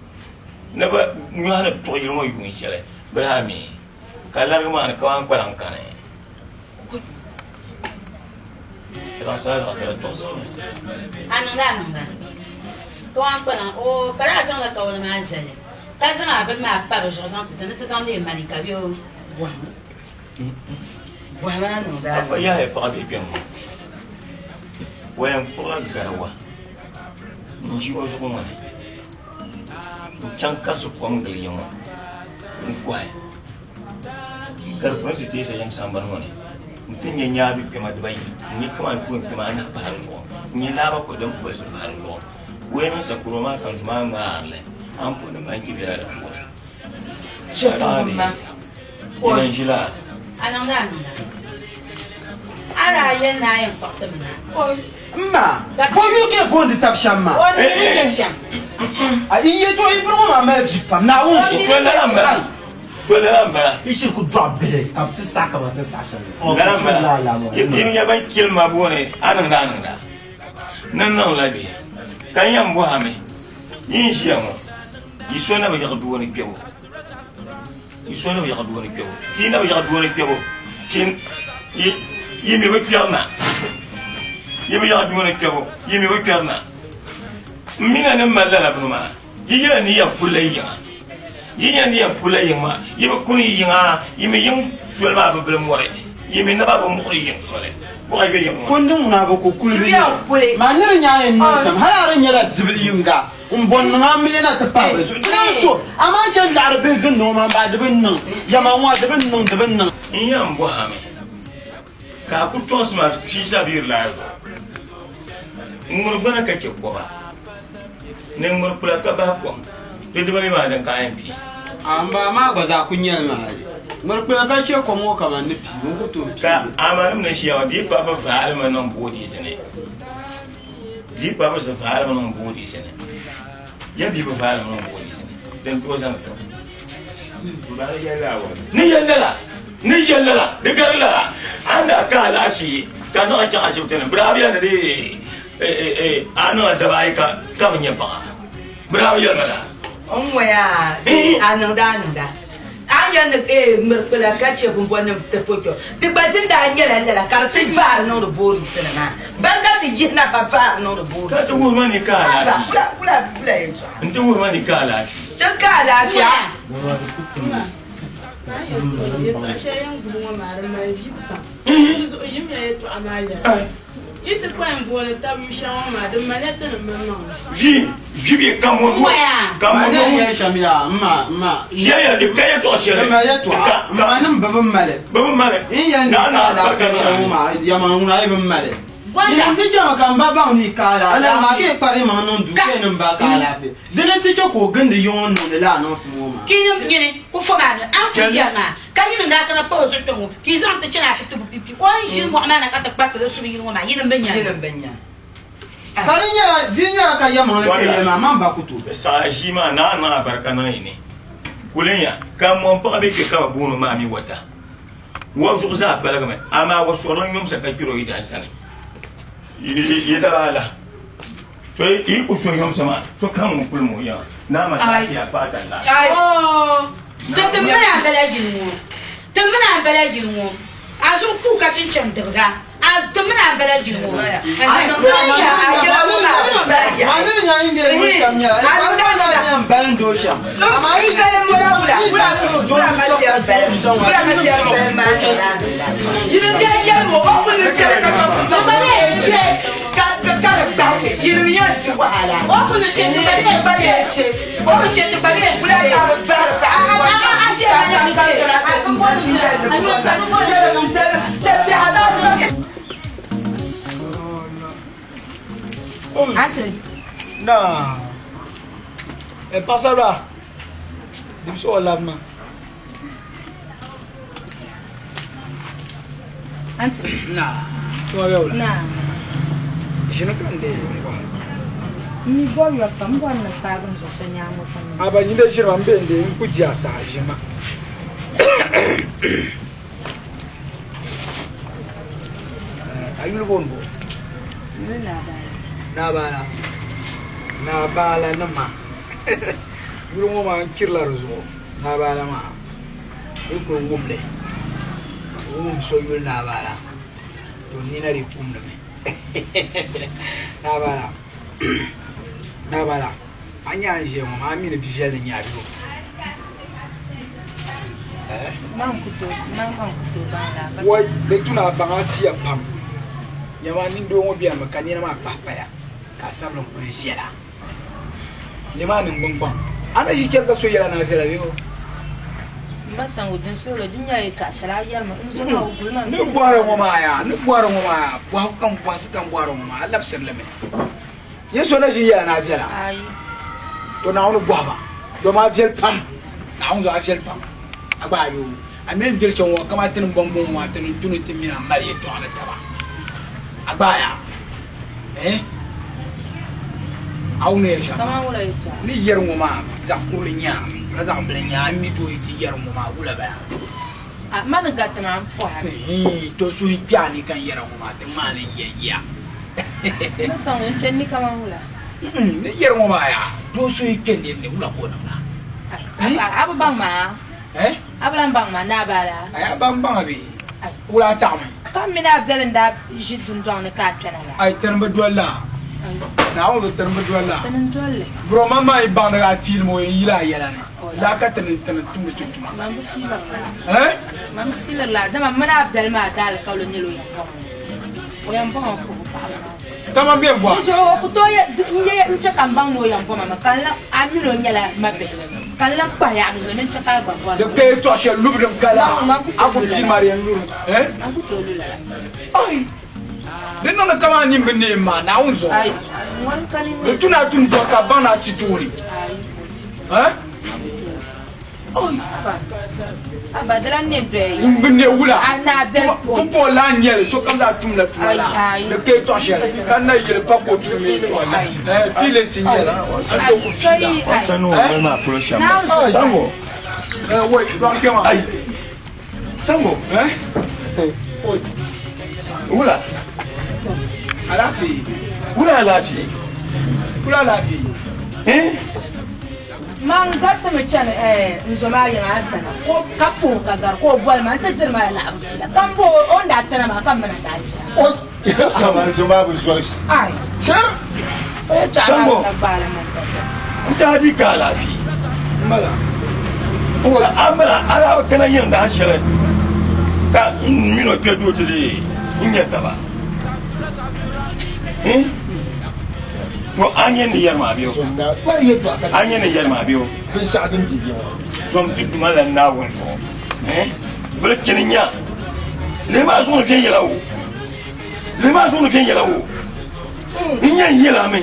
ni bɛ nyɔhi ni tuɣi yili ŋɔ yuun shɛli bɛ daa mi ka larigi maa ni kaman kpalaŋ kani. Zaɣisira a zaɣisira tuɣisimi. A niŋda a niŋda kaman kpalaŋ oo ka daa zaŋla kawuli maa zali ka zaŋ a bini maa pa di zuɣu zaŋ ti ti ni ti zaŋ leei malika bee o bɔhim Bɔhim a niŋda a A yahi paɣa bihi kpɛŋ ŋɔ o yɛn kpuɣila gariwa n-ʒi o zuɣu ŋɔ ni n-chaŋ karisi kom gili ya ŋɔ n-kɔhi. Ka di pirinsi teesa yiŋ sambani ŋɔ ni nti nya nyaabi kpɛma dibayi n-nyɛ kamantoon kpɛma anahi pahi di zuɣu n-nyɛ laaba ko din polisi pahi di zuɣu. Wee mini sakuro maa ka zuma ŋmaari li, ampuuni banchi bela di puuni. Yina n-ʒi laa. A niŋda a niŋda. A daa yɛli ni a yɛn kpuɣi ti mi na. M ma, ka o yuli ka yi boondi tab shɛm maa? O mi ni nyɛ shɛm. A yi yɛtɔɣa yi bini ŋɔ maa mali vi pam, Naawuni zuɣu. Lala m-bala. Yi shiri ku dɔɣi bihi ka bɛ ti saɣi kaman ti ni saɣi shɛm la. Lala m-bala. Yi nya ban kili ma booni a niŋda a niŋda. Ni niŋ la bɛ ka n yɛn bɔhi a mi, yi ni ʒiya ŋɔ, yi so na bi yiɣi doo ni kpɛbu? Yi so na bi yiɣi doo ni kpɛbu? Yi na bi yiɣi doo ni kpɛbu, yi yi mi bi kpɛri na. Yi bi yiɣi doo ni kpɛbu, yi mi bi kpɛri na. M mi na ni mali lala bini maa, yi yɛla ni yɛn pulila yi yiŋa. Yi nya ni yɛn pulila yiŋ maa, yi bi kuni yi yiŋa, yi mi yiŋ soli maa bi bili mɔri, yi mi naba bi muɣiri yiŋ soli. Buɣa be yiŋ ŋɔ. Kundi ŋuna bi ku kuli bi yiŋ maa ni di nya a yɛn niŋ shɛm, hali a di nyɛla bibili yiŋga m-bɔ n-niŋ a miliya ti pahi bɛ zuɣu. Di lan so, amaa chɛ laɣiri bihi gindi ŋɔ maa m-bahi di bi niŋ, yɛma ŋɔ di bi niŋ, di bi niŋ. N yɛn bɔhi a mi, ka a ku tɔɣisi ma shinshɛɣu bɛ yiri laa zuɣu? N-ŋuri gbana ka chɛ kɔba, ni n-ŋuri kpula ka bahi kom, di dibayi maa din ka a yɛn pii? A m ba maa gba zaa ku nyɛli maa yi ŋuri kpula ka chɛ kom ŋɔ kaman ni pii, n ku tooi pii Ka li. amanim ni ʒiya ŋɔ dii pa bɛ vaalimi niŋ boodiisi ni. Di pa bi vaalimi niŋ boodiisi ni. Ya bia bi vaalimi niŋ boodiisi ni, din tooi zani tiŋa. Ni yɛli lala, ni yɛli lala, di gari lala. A ni daa ka alaafee ka zaŋ a chaŋ ashibiti ni, bɛ daa bi yɛli ni dee a niŋla daba ayi ka ka bi nya paɣa. Bɛ daa bi yɛli ma lala. N ŋɔya a niŋda a niŋda. A ni yɛli ni eh mirikpila ka chɛ bumbɔnim ti po kpɛbu. Ti gba zin daa nyɛla lala ka di ti vaari niŋdi boorisi ni maa. Bari ka ti yihina ka vaari niŋdi boorisi. Ka ti wuhi ma ni ka alaafee. Haba, wula, wula, wula yɛltɔɣa. N ti wuhi ma ni ka alaafee. Ti ka alaafee a. Yɛltɔɣa shɛli yɛn guli ŋɔ maa di mali vi pam. Di zuɣu yimiya yɛltɔɣa maa yɛla. Yi ti kpalim booni tab yu shɛŋa ŋɔ maa, di maliya ti ni maŋmaŋ ni. Vi, vi bɛ ka mo no, ka mo Ma no. ni yɛli shɛm yaa, m ma, m ma. Ya ya, di ka yɛltɔɣa shɛli. M ma yɛltɔɣa, m ma nim bi bi mali. Bi bi mali. N yɛn ni ka alaafee shɛm ŋɔ maa, yɛma ŋuna yi bi mali. Yi ni chɛmi ka m ba baŋ ni yi ka alaafee, amaa ka yi kpari yimaŋ niŋ duu ka yi ni m ba ka alaafee. Di ni ti chɛ ka o gindi yiŋ o ni niŋdi lala niŋsim ŋɔ maa. Ka yi nyini ku fo maa ni a ni kuli yɛri maa, ka yinim daa kana kpa o zuɣu kpe ŋɔ, ka yi zaŋ ti chani ashibiti bupipi, o ni ʒini mɔɣu maa na ka ti kpa ti di suli yini ŋɔ maa, yinim bi nya li. Ka di nyɛla, di nyɛla ka yɛlimaŋli ka yi yɛli maa, man ba ku tooi. Saha ʒii maa, naa niŋ abarika niŋ yi ni. Kulinya, ka mɔmpaɣa be kpe ka bɛ booni o maa mi wata. Wa zuɣu zaa paligimi, amaa wa suɣili n-nyomsa ka kpɛri o yidana sani. Yi daba ala. To yi ku so nyomsa maa, so kam ŋun kuli ŋɔ yiŋa, naa ma lafiya faata la. To ti mini a bala yili ŋɔ, ti mini a bala yili ŋɔ, a zuɣu kuui ka chinchini dibiga, a ti mini a bala yili ŋɔ. Maa ni di nya yin bɛ yuli shɛm nyɛla, yi kpari ka daa yɛn balim doo shɛm. Amaa yi yi zaŋ doo shɛm ka doo shɛm maa, yi niŋ shɛm. Ka ka ka di gbahi yili yɛn di wahala. O ku ni chɛ ti gba yɛn chɛ. O ku chɛ ti gba yɛn chɛ. Wula ka bi bahiri paɣa A a a chɛ ma yɛn ka a bi bɔri mi a nyɔ sa bi bɔri mi. Aunty. Na. E pasara. Dimso o labma. Aunty. Na. Tuma bɛ wula? Na. Ʒini ka n deei n gɔhi. M mi bɔri yɔri pam, m bɔri ni paagi n zuɣu so nyaaŋa pam. A ba nyini ʒiri ma m be n deei n ku di a saha ʒini ma. A yuli booni bo? Yuli Naabaala. Naabaala. Naabaala nima. Yuli ŋɔ maa n kirila di zuɣu. Naabaala maa yi kuli wum li wum so yuli Naabaala to nina dii kumdimi Naabaala Naabaala a ni nya a ni ʒiya ŋɔ maa a mi ni bi viɛlli n nyɛ a bee Wai di tu ni a baŋ a tiya pam nyama nindoo ŋɔ beni mi ka nina maa kpahi paya ka a sabili n kuli viɛla Nimaani n-gbungbaŋ. A na ʒi chɛri ka so yɛl a ni a viɛla bee o? Ni bɔhiri ŋɔ maa yaa, ni bɔhiri ŋɔ maa yaa, bɔhigu kam bɔhisi kam bɔhiri ŋɔ maa, a labisiri li mi. Yi so na ʒi yɛla ni a viɛla? To Naawuni bɔhi ba, dama a viɛli pam, Naawuni zuɣu a viɛli pam, a gba a yooi. A mi ni viɛli shɛm ŋɔ, kamani ti ni bɔŋ bɔŋɔ maa, ti ni tu ni ti mini a mali yɛtɔɣa ni taba. A gba a yaa? Eh? A wum ya shɛm maa? Ni yɛri ŋɔ maa, zaɣ kurili n-nyɛ a, ka zaɣ bila n-nyɛ a. A mi tooi ti yɛri ŋɔ maa, wula bala? A ma ni gariti maa m-pɔhiri. Hii, to suhu kpe a ni ka n yɛra ŋɔ maa, ti ŋmaai li n-yɛn ya. N ni saŋ o, n kpe ni kaman wula? Ni yɛri ŋɔ maa yaa, doo suhu kpe nir ni, wula ka o niŋda? Ai, a bi baŋ maa? Eh? A bi lan baŋ ma ni a baa la? Ai, a baŋ baŋ a bee? Wula a taɣimi? Ka m mini a biɛli n-daa ʒi dundɔŋ ni ka a kpɛna la. Ai, tini bi doli la. Naawuni zuɣu tini bi doli la. Tini n-doli li. Bro, man maa yi baŋdi a fiilimi o yɛn yila a yɛla ni. Laa ka tini tini tumdi ti tuma. Man bi fiiliri la. Eh? Man bi fiiliri la, dama m mini a biɛli maa daalikauli nyɛla o yɛn bɔŋ o yɛn bɔŋ o puhi paɣaba maa. Kaman bɛ bɔha. Di zuɣu o ku tooi n chɛ ka m baŋ ni o yɛn bɔma mi ka n lan a min o nyɛla mabihi ka n lan kpahi yaɣi di zuɣu ni n chɛ ka a gba bɔri Di ka yɛltɔɣ shɛli lubu din ka la, a ku fiili ma di yɛn luri eh? Man ku tooi lu lala. Ai! Di niŋdi kaman a nini bi neem maa, Naawuni zuɣu. Ai! Ŋuni ka nini Di tu ni a tum bɔri ka baŋ ni a ti tooni. Ai! Eh? N bi ne wula, pumpɔŋɔ laa n-nyɛ li, sokam zaa tumla tuma laa, di ka yɛtɔɣ shɛli, ka na yili pa ka o tum yɛtɔɣa la, fiilinsi n-nyɛ li, a ni tooi ku fiila. Wai, dɔɣi kpɛma. Wula. Alaafee. Wula alaafee. Wula alaafee. Man garitimi chani n zo maa yiŋa a sani ka puhi ka gari ka o boli ma nti diri ma la laɣibu fiila ka m bo o ni daa kpɛna maa ka m mi na daa ʒiya. Samani zo maa bi zɔri Ai. Tɛr. O yɛltɔɣa maa Sambo. ka gbaala man ka chɛ. N daa di ka alaafee. M bala. Ka a mali alaaba kana yiŋ daa shɛli ka n mini o kpe duu ti di n nya taba. Hmm? To a nyɛ ni yɛri maa bɛ o? A nyɛ ni yɛri maa bɛ o? Zom ti duma la Naawuni zuɣu. Bili kini nya. Lee maa zuɣu ni viɛnyɛla o. Lee maa zuɣu ni viɛnyɛla o. N nyɛ n yɛla mi.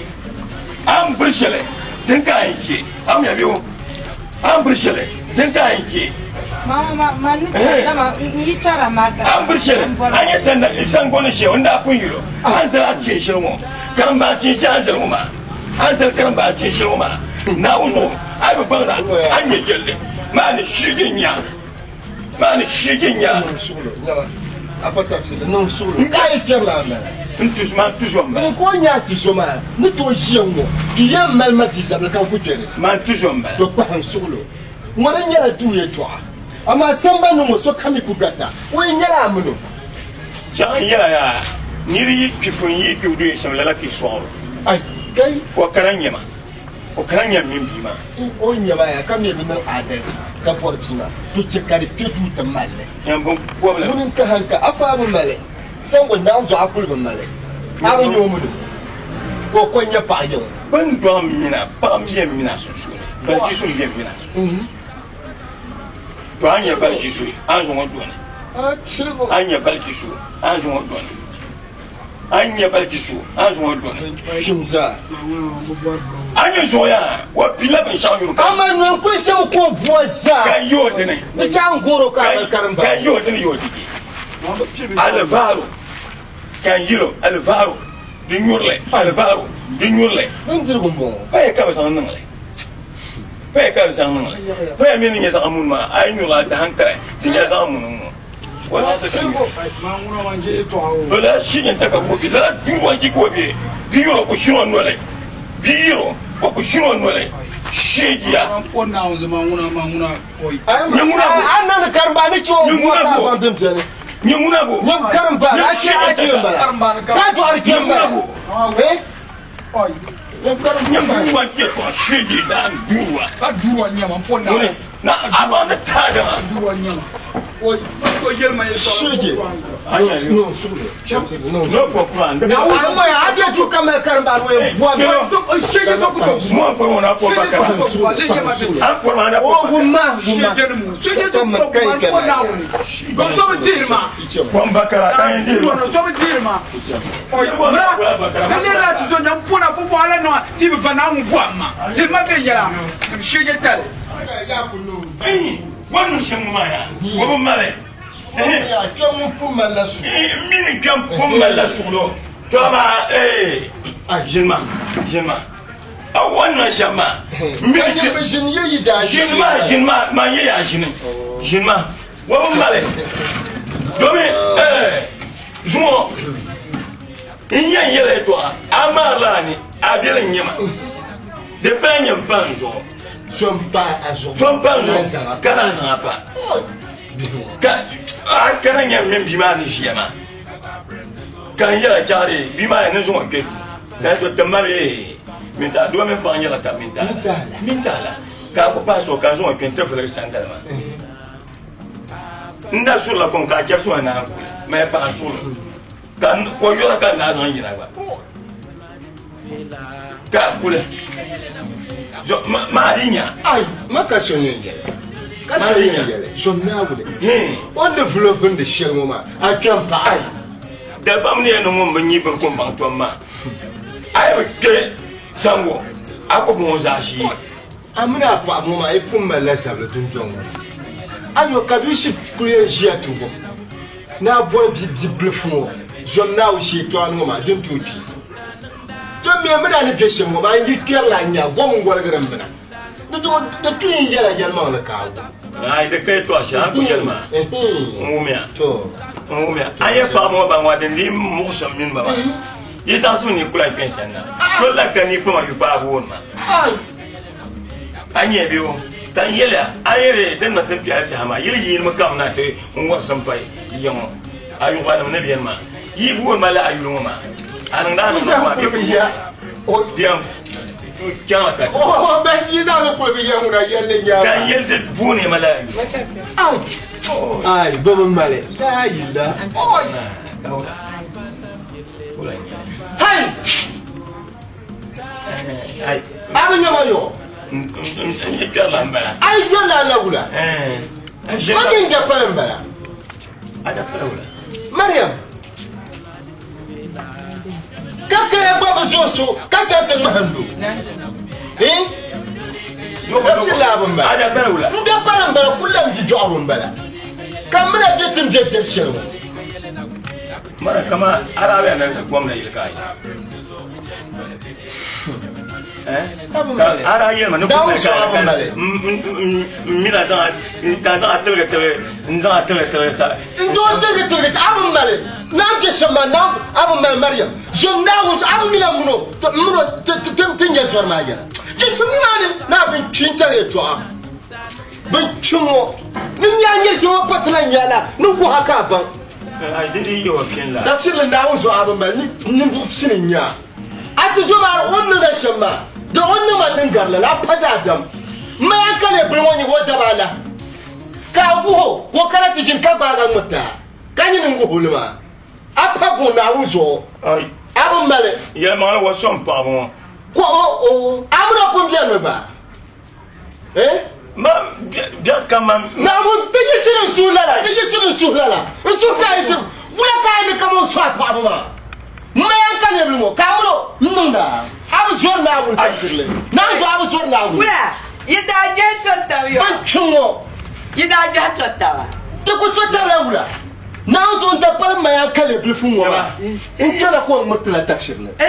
A ni biri shɛli din ka a yɛn chɛ. A mi bɛ o? A ni biri shɛli din ka a yɛn chɛ. A ni biri shɛli a nyɛ sanda sangoni shɛli n daa pun yɛl o. A ni zali a chɛ shɛli ŋɔ. Karimba tin shɛli a ni zali ŋɔ maa, a ni zali karimba tin shɛli ŋɔ maa, Naawuni zuɣu a yi bi baŋda a ni nyɛ yɛlli maa ni shiigi n-nya maa ni shiigi n-nya. N ka yi kpɛrila a mali. N tuzo maa tuzo m-bala. N ka o nya a tuzo maa ni tooi ʒiya ŋ-ŋɔ, di yɛn mali ma vi zabili ka n ku kpɛri. Maa tuzo m-bala. To kpahim suɣilo ŋɔ di nyɛla duu yɛltɔɣa, amaa sambani ŋɔ sokam mi ku garita, o yi nyɛla a mini o. Chaŋ n yɛla yaa, nir yi kpi fun yi kpi o duya shɛm lala ka yi sɔɣir o. Ai, kai! O kana nya ma, o kana nya m mini bia maa. O nya ma yaa ka mi bi niŋ adalci ka bɔri bia maa, to chɛ ka di kpe duu ti mali li. Nyam bin kɔbili. Ŋuni n-ka haŋka, a fa bi mali, Sango Naawuni zuɣu a kuli bi mali, a bi nya o mini o, ka o ko n-nyɛ paɣa yiŋ. Bɛ ni dɔɣi m mini a, paɣa m-be m mini a sunsuuni, Baljisu m-be m mini a sunsuuni. To a nya Baljisu, a ni zaŋ o dɔni. A nya Baljisu, a ni zaŋ o dɔni. A nya Baljisu, a ni zaŋ o dɔni. A nya zuɣu yaa, o pilla binshɛɣu nyuri ka. Amaa noli kuli chɛmi ka o bua zaa. Ka yi o dini. Di chaŋ goro ka a mali karimba. Ka yi o dini yi o digi. Alivaaru, ka n yiro alivaaru di nyurili, alivaaru di nyurili. Bindirigu m-bɔŋɔ. Paya ka bɛ zaŋ niŋ li. Paya ka bɛ zaŋ niŋ li. Paya mi ni nyɛ zaɣ muni maa, a yi nyuri a dahin kali, ti nyɛla zaɣ muni ŋ-ŋɔ. Bɛ daa shii n-ta ka o bi lala duu maa ji ka o be bi yiro o ku shiri o noli bi yiro o ku shiri o noli sheegiya. Nyɛ ŋuna bo. A niŋdi karimba ni chɛ o Nyɛ ŋuna ka bo. baŋ din beni. Nyɛ ŋuna bo. Nyɛ karimba Nyɛ a chɛ a sheegi kpee m-bala. Ka dɔɣiri kpee Nyɛ ŋuna m-bala. bo. Eh? Nyɛ duuwa yɛltɔɣa sheegi daan duuwa. Ka duuwa nyɛma n po Ŋuni na a baŋ ni taadama. Duuwa nyɛma. O yɛli ma yɛltɔɣa. Shege. No, suɣili. No, No for plan. A mɔya a bɛ du ka mali karimba o ye buwa mi. Shege so ku to. Mo an fɔrɔ na fɔ bakara. An fɔrɔ na fɔ. O wuma wuma. Shege ni mu. Shege so ku to ko naawuni. Ko so bi diri ma. Kɔn bakara kan ye diri. Ko so bi diri ma. Oyi mura. Ka ne la tuzo nya pona ko bo ala no ti bi fa na mu bu amma. Le ma be yɛla. Shege tali. Wannan shan ma ya. Ko mun male. Ya kpɛm ŋun pun malila suɣulo. Mini kpɛm pun malila suɣulo. To ama eh ʒini ʒini a wannan shɛm maa. Ka nyɛ bi ʒini ye yi daa ʒini maa ʒini maa maa nyɛ yaa ʒini ʒini maa wa bi mali domin eh zuŋɔ n yɛn yɛla yɛltɔɣa a maarila ni a biɛli n nyɛma di pala nyɛ n pa n zuɣu So n pa a zuɣu. So n pa n zuɣu ka naan zaŋ a pa ka a kana nyɛ n mini bia maa ni ʒiya maa ka n yɛla chaɣari bia maa ni zaŋ o kpɛ duu ka to ti mali minta doo mini paɣa nyɛla ka minta minta la ka a ku pahi so ka n zaŋ o kpɛ n ti viligi sandali maa n daa surila kom ka a chɛbisi ma naan kuli mali paɣa suɣulo ka ko yɔra ka n daa zaŋ yina gba ka kuli maa di nya ai ma ka so yɛn yɛli ka so yɛn yɛli zom naawuni o ni vulo vindi shɛli ŋɔ maa a kpɛm paɣa ai dabam ni yɛn niŋ ŋun bi nyi bini ko baŋ tom maa a yi bi kpɛ sango a ku bɔŋɔ zaa shee a mini a paɣaba ŋɔ maa yi pun malila zabili dundɔŋ ŋɔ ni ayo ka bia shib kuli yɛn ʒiya ti ŋɔ ni a bɔri bia bibilifu ŋɔ zom naawuni shee tɔɣani ŋɔ maa din tooi kpi To mi mini a ni be shɛm ŋɔ maa, n yi kpɛrila a nya gom n-woligiri m mina. Di tu n yɛla yɛlimaŋli ka a wum. Ayi, di ka yɛtɔɣ shɛli a ni ku yɛli maa, n wumiya. N wumiya. A yɛ paɣiba ŋɔ baŋ din dii muɣisim mini ba maa. Yi zaɣisimi ni yi kula n kpe n sanna. So la ka ni kpama yu paai booni ma. A nya bɛ o, ka n yɛli a, a yɛli din niŋ simpiɛlli saha maa, yili yiinimi kamina ti n wɔri simpay ya ŋɔ. A yuɣibanim ni beni maa. Yi booni ma la a yuli ŋɔ maa. A niŋdi a niŋdi maa bɛ ku ya. Diɛm chaŋla ka ti. O bɛ yi zaŋ li kuli bi ya ŋuna yɛlli nyaanga. Ka n yɛli ti booni ma la a yuli. Ai, bɛ bi mali. Laa yi la. Hai! A bi nya ma yɔɣɔ. N yi kpɛrila n bala. A yi kpɛrila a la wula? Ma mi n dapali n bala. A dapali wula? Mariam. Ka kaya gba bi zo so ka chɛ ti ŋmahindo. Dabsi laabu n bala. A dapali wula? N dapali n bala ku lam jijɔɣibu n bala. Ka m mina bɛ ti ni bɛ biɛri shɛli ŋɔ. Mara kama Arabia na gomna yili ka ayi. Ka ara yɛli ma ni Naawuni sɔɣa bi mali. n mina zaŋ ka zaŋ a tiligi tiligi n zaŋ a tiligi tiligi sa. N zaŋ tiligi tiligi sa a bi mali naan chɛ shɛm maa naan a bi mali Mariam zom Naawuni sɔɣa a bi mina mino mino ti nyɛ zɔri maa yɛla yiɣisim nimaani ni a bin kpi n tali yɛltɔɣa bin kpi ŋɔ ni nya nyɛ shɛm ŋɔ pa ti lan nya la ni guha ka a baŋ. Ai di di yɛ wa fiɛn la. Dafsirili Naawuni zuɣu a bi mali ni ninvuɣ pisini n-nya a. A ti zo maa o ni niŋda shɛm maa, di o ni niŋ ma din gari lala, a pa daadam. M ma yan ka leei bili ŋɔ nyɛ o daba alahi, ka a wuh o ka o kana ti ʒini ka gbaag a ŋ-ŋmiriti a, ka nyini n-wuh o li maa. A pa buɣim Naawuni zuɣu, a bi mali. Yɛlimaŋli wa so m-paɣibu ŋɔ. Ka o, o, a min o pun benimi gba? Eh? Ma biɛɣu kam man. Naawuni ti yiɣisiri n suhu lala, ti yiɣisiri n suhu lala, n suhu ka a yiɣisiri. Wula ka a ni kaman n suhi a paɣibu maa? M ma yan ka lebili ŋɔ, ka a min o n-niŋda a. A bi zɔri Naawuni tafsirili. Naawuni zuɣu a bi zɔri Naawuni. Wula yi daa gbiɛhi so taba yɔ? Ban kpi ŋɔ. Yi daa gbiɛhi so taba? Ti ku so tabila wula? Naawuni zuɣu n dapali m ma yan ka lebilifu ŋɔ maa, n kpɛla ka o ŋmiriti la tafsirili. A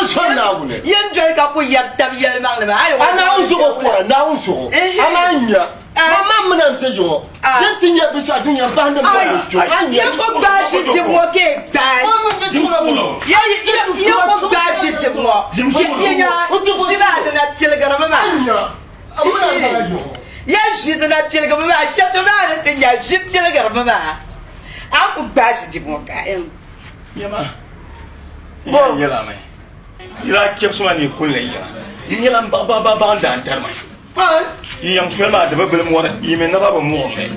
bi zɔri Naawuni. Yin doli ka ku yɛri tab yɛlimaŋli maa. A Naawuni zuɣu o pɔra, Naawuni zuɣu. Amaa n nya, ma maŋ mini a n-ti ʒi ŋɔ, din ti nyɛ binshɛɣu din yɛn bahindi m bɔri ni kpi o. A nya. Yi ku gbaai ʒi dibu ŋɔ ka yi gbaai. Yi ku gbaai ʒi dibu ŋɔ. Yi nya ʒi maa dina tiligirimi maa. A nya, a mini a bala ʒi ŋɔ. Ya ʒi dina tiligirimi maa, shɛti maa ni ti nya ʒi tiligirimi maa. A ku gbaai ʒi dibu ŋɔ ka yi. Yɛma, n yɛn yɛl a mi, yi daa chɛbisi ma ni yi kuni la yiŋa. Yi nyɛla m baɣibaɣibaɣ n-daa n-tari ma. Yi yaŋ soli maa di bi bili mɔri, yi mi naba bi muɣiri li.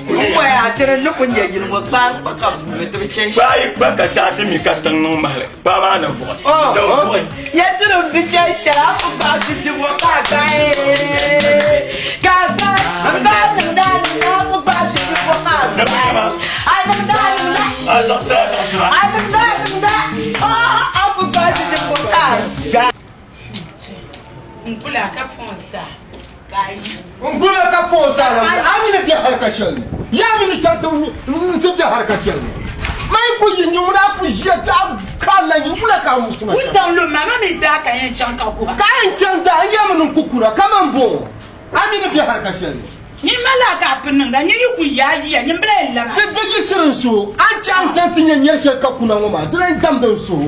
N bɔya a tiri ni ku nya yili ŋɔ kpaa kpa ka buumi ti bi chani Kpaa yi kpa ka saa ti mi ka tiŋ niŋ mahili, kpaa maa ni vuɣi. Di vuɣi. Ya tiri m bi chani shɛli a ku gbaai ti dibu ŋɔ ka a gbaai ka a gbaai m ba a niŋda a niŋda a ku gbaai ti dibu ŋɔ ka a gbaai a niŋda a niŋda A zaɣisira a zaɣisira. a niŋda a niŋda a ku gbaai ti dibu ŋɔ ka a gbaai. N kula ka foon sa ka a yi. N kula ka foon sa la a mini bɛ harika shɛli ni yaa mini chaŋ ti n-ti bɛ harika shɛli ni ma yi ku yi nyɛ ŋun a ku ʒiya ti a kaarila nyin wula ka a muɣisi ma shɛm. Wuntaŋ lu ma, ma mi daa ka yɛn chaŋ ka guha. Ka a yɛn chaŋ daa n yɛmi ni n ku kuna kaman bɔŋɔ a mini bɛ harika shɛli ni. Nyin ma laa ka a pun niŋda, nyin yi ku yaai yiya, nyin bila yɛn laba. Ti di yiɣisiri n suhu, a ni chaŋ n-chaŋ ti nya nyari shɛli ka kuna ŋɔ maa, di lan damdi n suhu,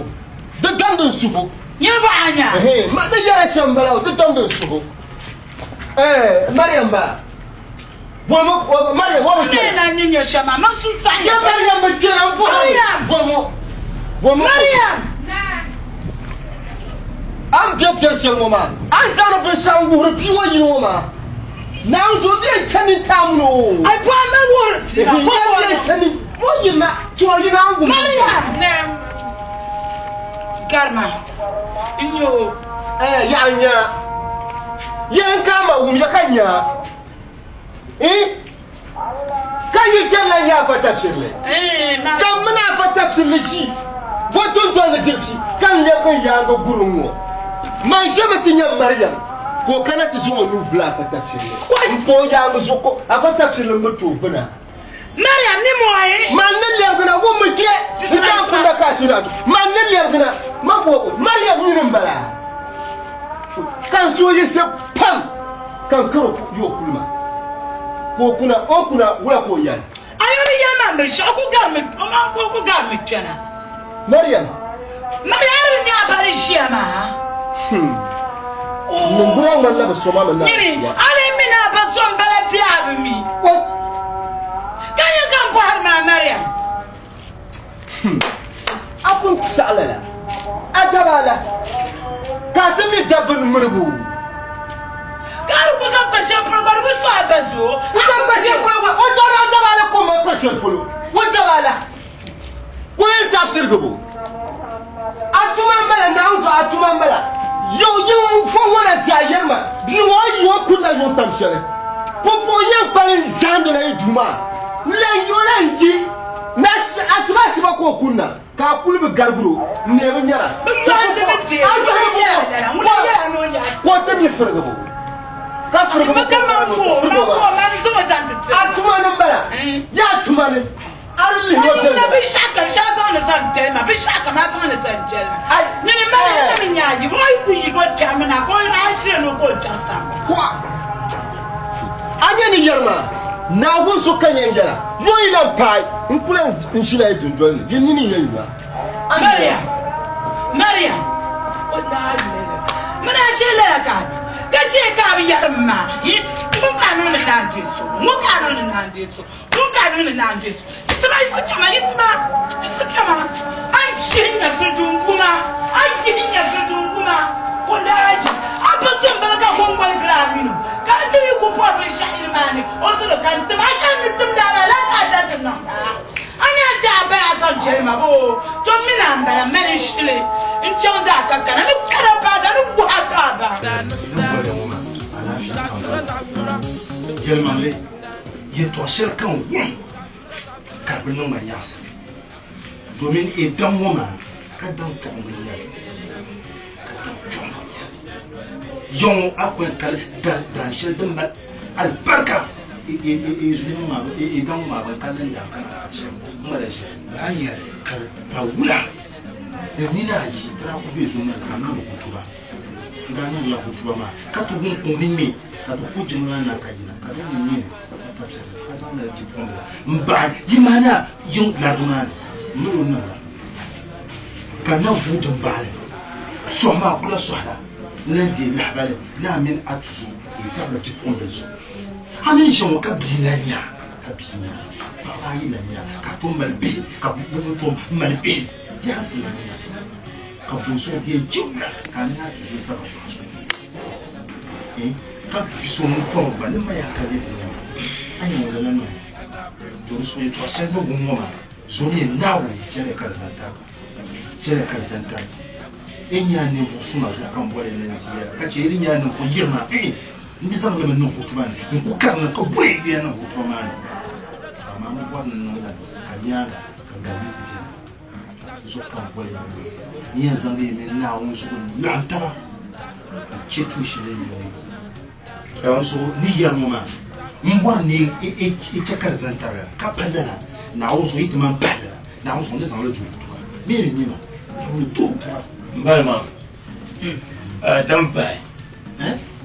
di damdi n suhu. Nyin bɔɣa nya. Ɛhɛn, ma ni yɛra shɛm m-bala o, di damdi n suhu. Ɛɛ, Mariam baa, bolimi o, Mariam, o bi kpɛra. M mi na ni nya shɛm maa, man sunsɔɣiya. Ya Mariam bi kpɛra, m bɔhiri. Mariam! Bolimi o, bolimi o. Mariam! A ni be piɛri shɛli ŋɔ maa, a ni zaŋdi binshɛɣu n-wuhiri bia ŋɔ yili ŋɔ maa, Naawuni zuɣu bɛ yɛn chani n-taai mini o. A bɔhi ma wuhiri ti ma, Ehe, ya bɛ yɛn chani o yili ma, ti o yili a ni wum. Mariam! Garima, n-nyɛ o. Ɛɛ, yaɣa n-nya. Yɛn ka a ma wum ya ka nya. Ii, ka yi chɛrila n-nyɛ afa tabishirili. Ka m mini afa tabishirili ʒi vo dundol ni diri vi, ka n lɛbigi n yaaŋa guri ŋ-ŋɔ. Man ʒimi ti nya Mariam ka o kana ti zaŋ o nuu vuli afa tabishirili m-pa o yaaŋa zuɣu ka afa tabishirili mi ti o gbuna. Mariam ni mɔhi. Man ni lɛbigina wummi kpe n-chaŋ kunda ka a shiri a Man ni lɛbigina ma bo Mariam nyini m-bala ka n suhu yiɣisi pam. Ka n kari o yi o kuli maa, ka o kuna, o ni kuna wula ka o yɛli? A yɛli ya ma binshɛɣu ku garimi, o maŋ ka o ku garimi kpɛna. Mariam. Mariam, a di bi nya a ba ni ʒiya maa? Niŋgbuna ŋmanila bɛ so ma mi Nyini, Naawuni. a lee mi ni a ba so m-bala bee a bi mi? Ka nyɛ ka n bɔhiri maa, Mariam. A pun saɣi lala, a daba la, ka a ti mi dabba ni miribu. Ka a di ku zaŋ kpa shɛli polo gba di bi so a ba zuɣu. N zaŋ kpa shɛli polo gba, o dɔni a daba la ka o mali kpa shɛli polo, o daba la ka o yɛn saɣi sirigibu. A tuma m-bala, Naawuni zuɣu a tuma m-bala. Yo, yiŋ fo ŋɔ na zaa yɛri ma, bia ŋɔ o yi o kurila yuŋ tam shɛli, pumpɔŋɔ yɛn kpalim zaandila yi duu maa. N-lan yi o lan yi. Ni asiba asiba ka o kunna, ka a kuli bi garigir o, n-neei bi nyara. Bɛ yɔhindi mi deei, A ŋuna yɔhimbu yɛla lala, ŋuna yɛla ni o nya ka o ti mi firigibu, ka firigibu Bɛ ka ka o man ni ku o, firigibu man ku o, maa. man zaŋ o chaŋ ti tiri. A tuma ni m-bala, yaa tuma ni, a di lihi o O niŋla viɛnyɛla. binshɛɣu kam, shɛli a zaŋ li zaŋ jɛli ma, binshɛɣu kam a zaŋ li zaŋ jɛli ma. Ai, Nyini mali eh. ni mi nya a yibu, o yi ku yi o kpɛrimi na ka o a ti yɛn ni o ka o kpɛri samba. Kuɣa. A nya ni yɛri maa, Naawuni so ka yɛn yɛla, yo yi lan paai, n ku lan ʒila yi dundoli ni, yi nini yɛn nya. Mariam, Mariam, o daa lala, Mini a shee lala ka a be, ka shee ka a bi yɛri m ma, hi, ŋun ka a niŋdi naan deei so, ŋun ka a niŋdi naan deei so, ŋun ka a niŋdi naan deei so. Yiɣisima, yiɣisi kpɛma, yiɣisima, yiɣisi kpɛma, a ni yihi nyɛvili din wum a, a ni yihi nyɛvili din wum a, ka o daa je a ba so m-bala ka gɔŋgɔligiri a min o, ka n dii ku bɔri binshɛɣu yili maa ni, o zino ka n tim a shɛli ni timdi a la, lala ka a chani ti niŋda a. A ni a ti a ba a zaŋ jɛli ma boo? To m mini a m-bala, mali n-shili n-chaŋ daa ka kana ni kana paagi a ni guhi a ti a ba. Yɛlimaŋli, yɛtɔɣ shɛli ka n wum ka di bi niŋ ma nyaɣisim, domin e daŋ ŋɔ maa ka daŋ chuɣumbu n-nyɛ li, ka daŋ chuɣumbu n-nyɛ li. Ya ŋɔ a ku yɛn kali dan shɛli din mali alibarika e zuliya ŋɔ maa, e daŋ ŋɔ maa bɛn kali din daa kana shɛm ŋ-ŋmala ʒiɛm. A ni yɛli ka di pa wula ni nina ayi di daa ku be zuŋ maa ni ka niŋ di kutuba. N daa niŋdila kutuba maa ka ti wum kuŋ ni ŋme ka ti ku jiŋli maa na ka yina ka di ni ŋme ka tabisiri ka zaŋla bipuɣimbila m-baɣi yi maana yiŋ larigu maa ni m-mali o niŋ la ka na vuui din baɣili sɔhi maa kula sɔhila n-lan deei lahibali ni a mini a tuzo yi zabiri bipuɣimbila zuɣu. A mini ʒe ŋɔ ka bia lan nya ka bia nya paɣiba ayi lan nya ka a tom mali bihi ka bɛ mi tom mali bihi yaɣisi lan nya. Ka bo zuɣu bɛ yɛn chɛ wula ka a mini a tuzo zabiri paɣa zuɣu? Eh? Ka bi so ŋun kɔri gba ni ma yaa ka bɛ ŋɔ a nyɛ ŋun lala niŋ to di so yɛltɔɣa shɛli ni wum ŋɔ maa zomiya Naawuni chɛliya ka di zani taba chɛliya ka di zani taba e nyɛla ninvuɣ suma zuɣu ka m boli ni n ti yɛla ka chɛ yi di nyɛla ninvuɣ yirima n ni zaŋ li mi niŋ hutuba ni n ku karina ka boli yuya niŋ hutuba maa ni amaa m bɔri ni n niŋ lala ka nyaaŋa ka galimi ti beni zuɣu ka m boli ya ni yɛn zaŋdi yi mini Naawuni zuɣu n-laɣim taba ka chɛ tuun shɛli din yɛn niŋ. Dinzuɣu ni yɛri ŋɔ maa, m bɔri ni yi chɛ ka di zani tariga, ka pa lala, Naawuni zuɣu yi ti man pahi lala, Naawuni zuɣu n ni zaŋ li duhi hutuba. Bee ni nima, n zaŋ li duhi hutuba. M bali maa, ti ni pahi,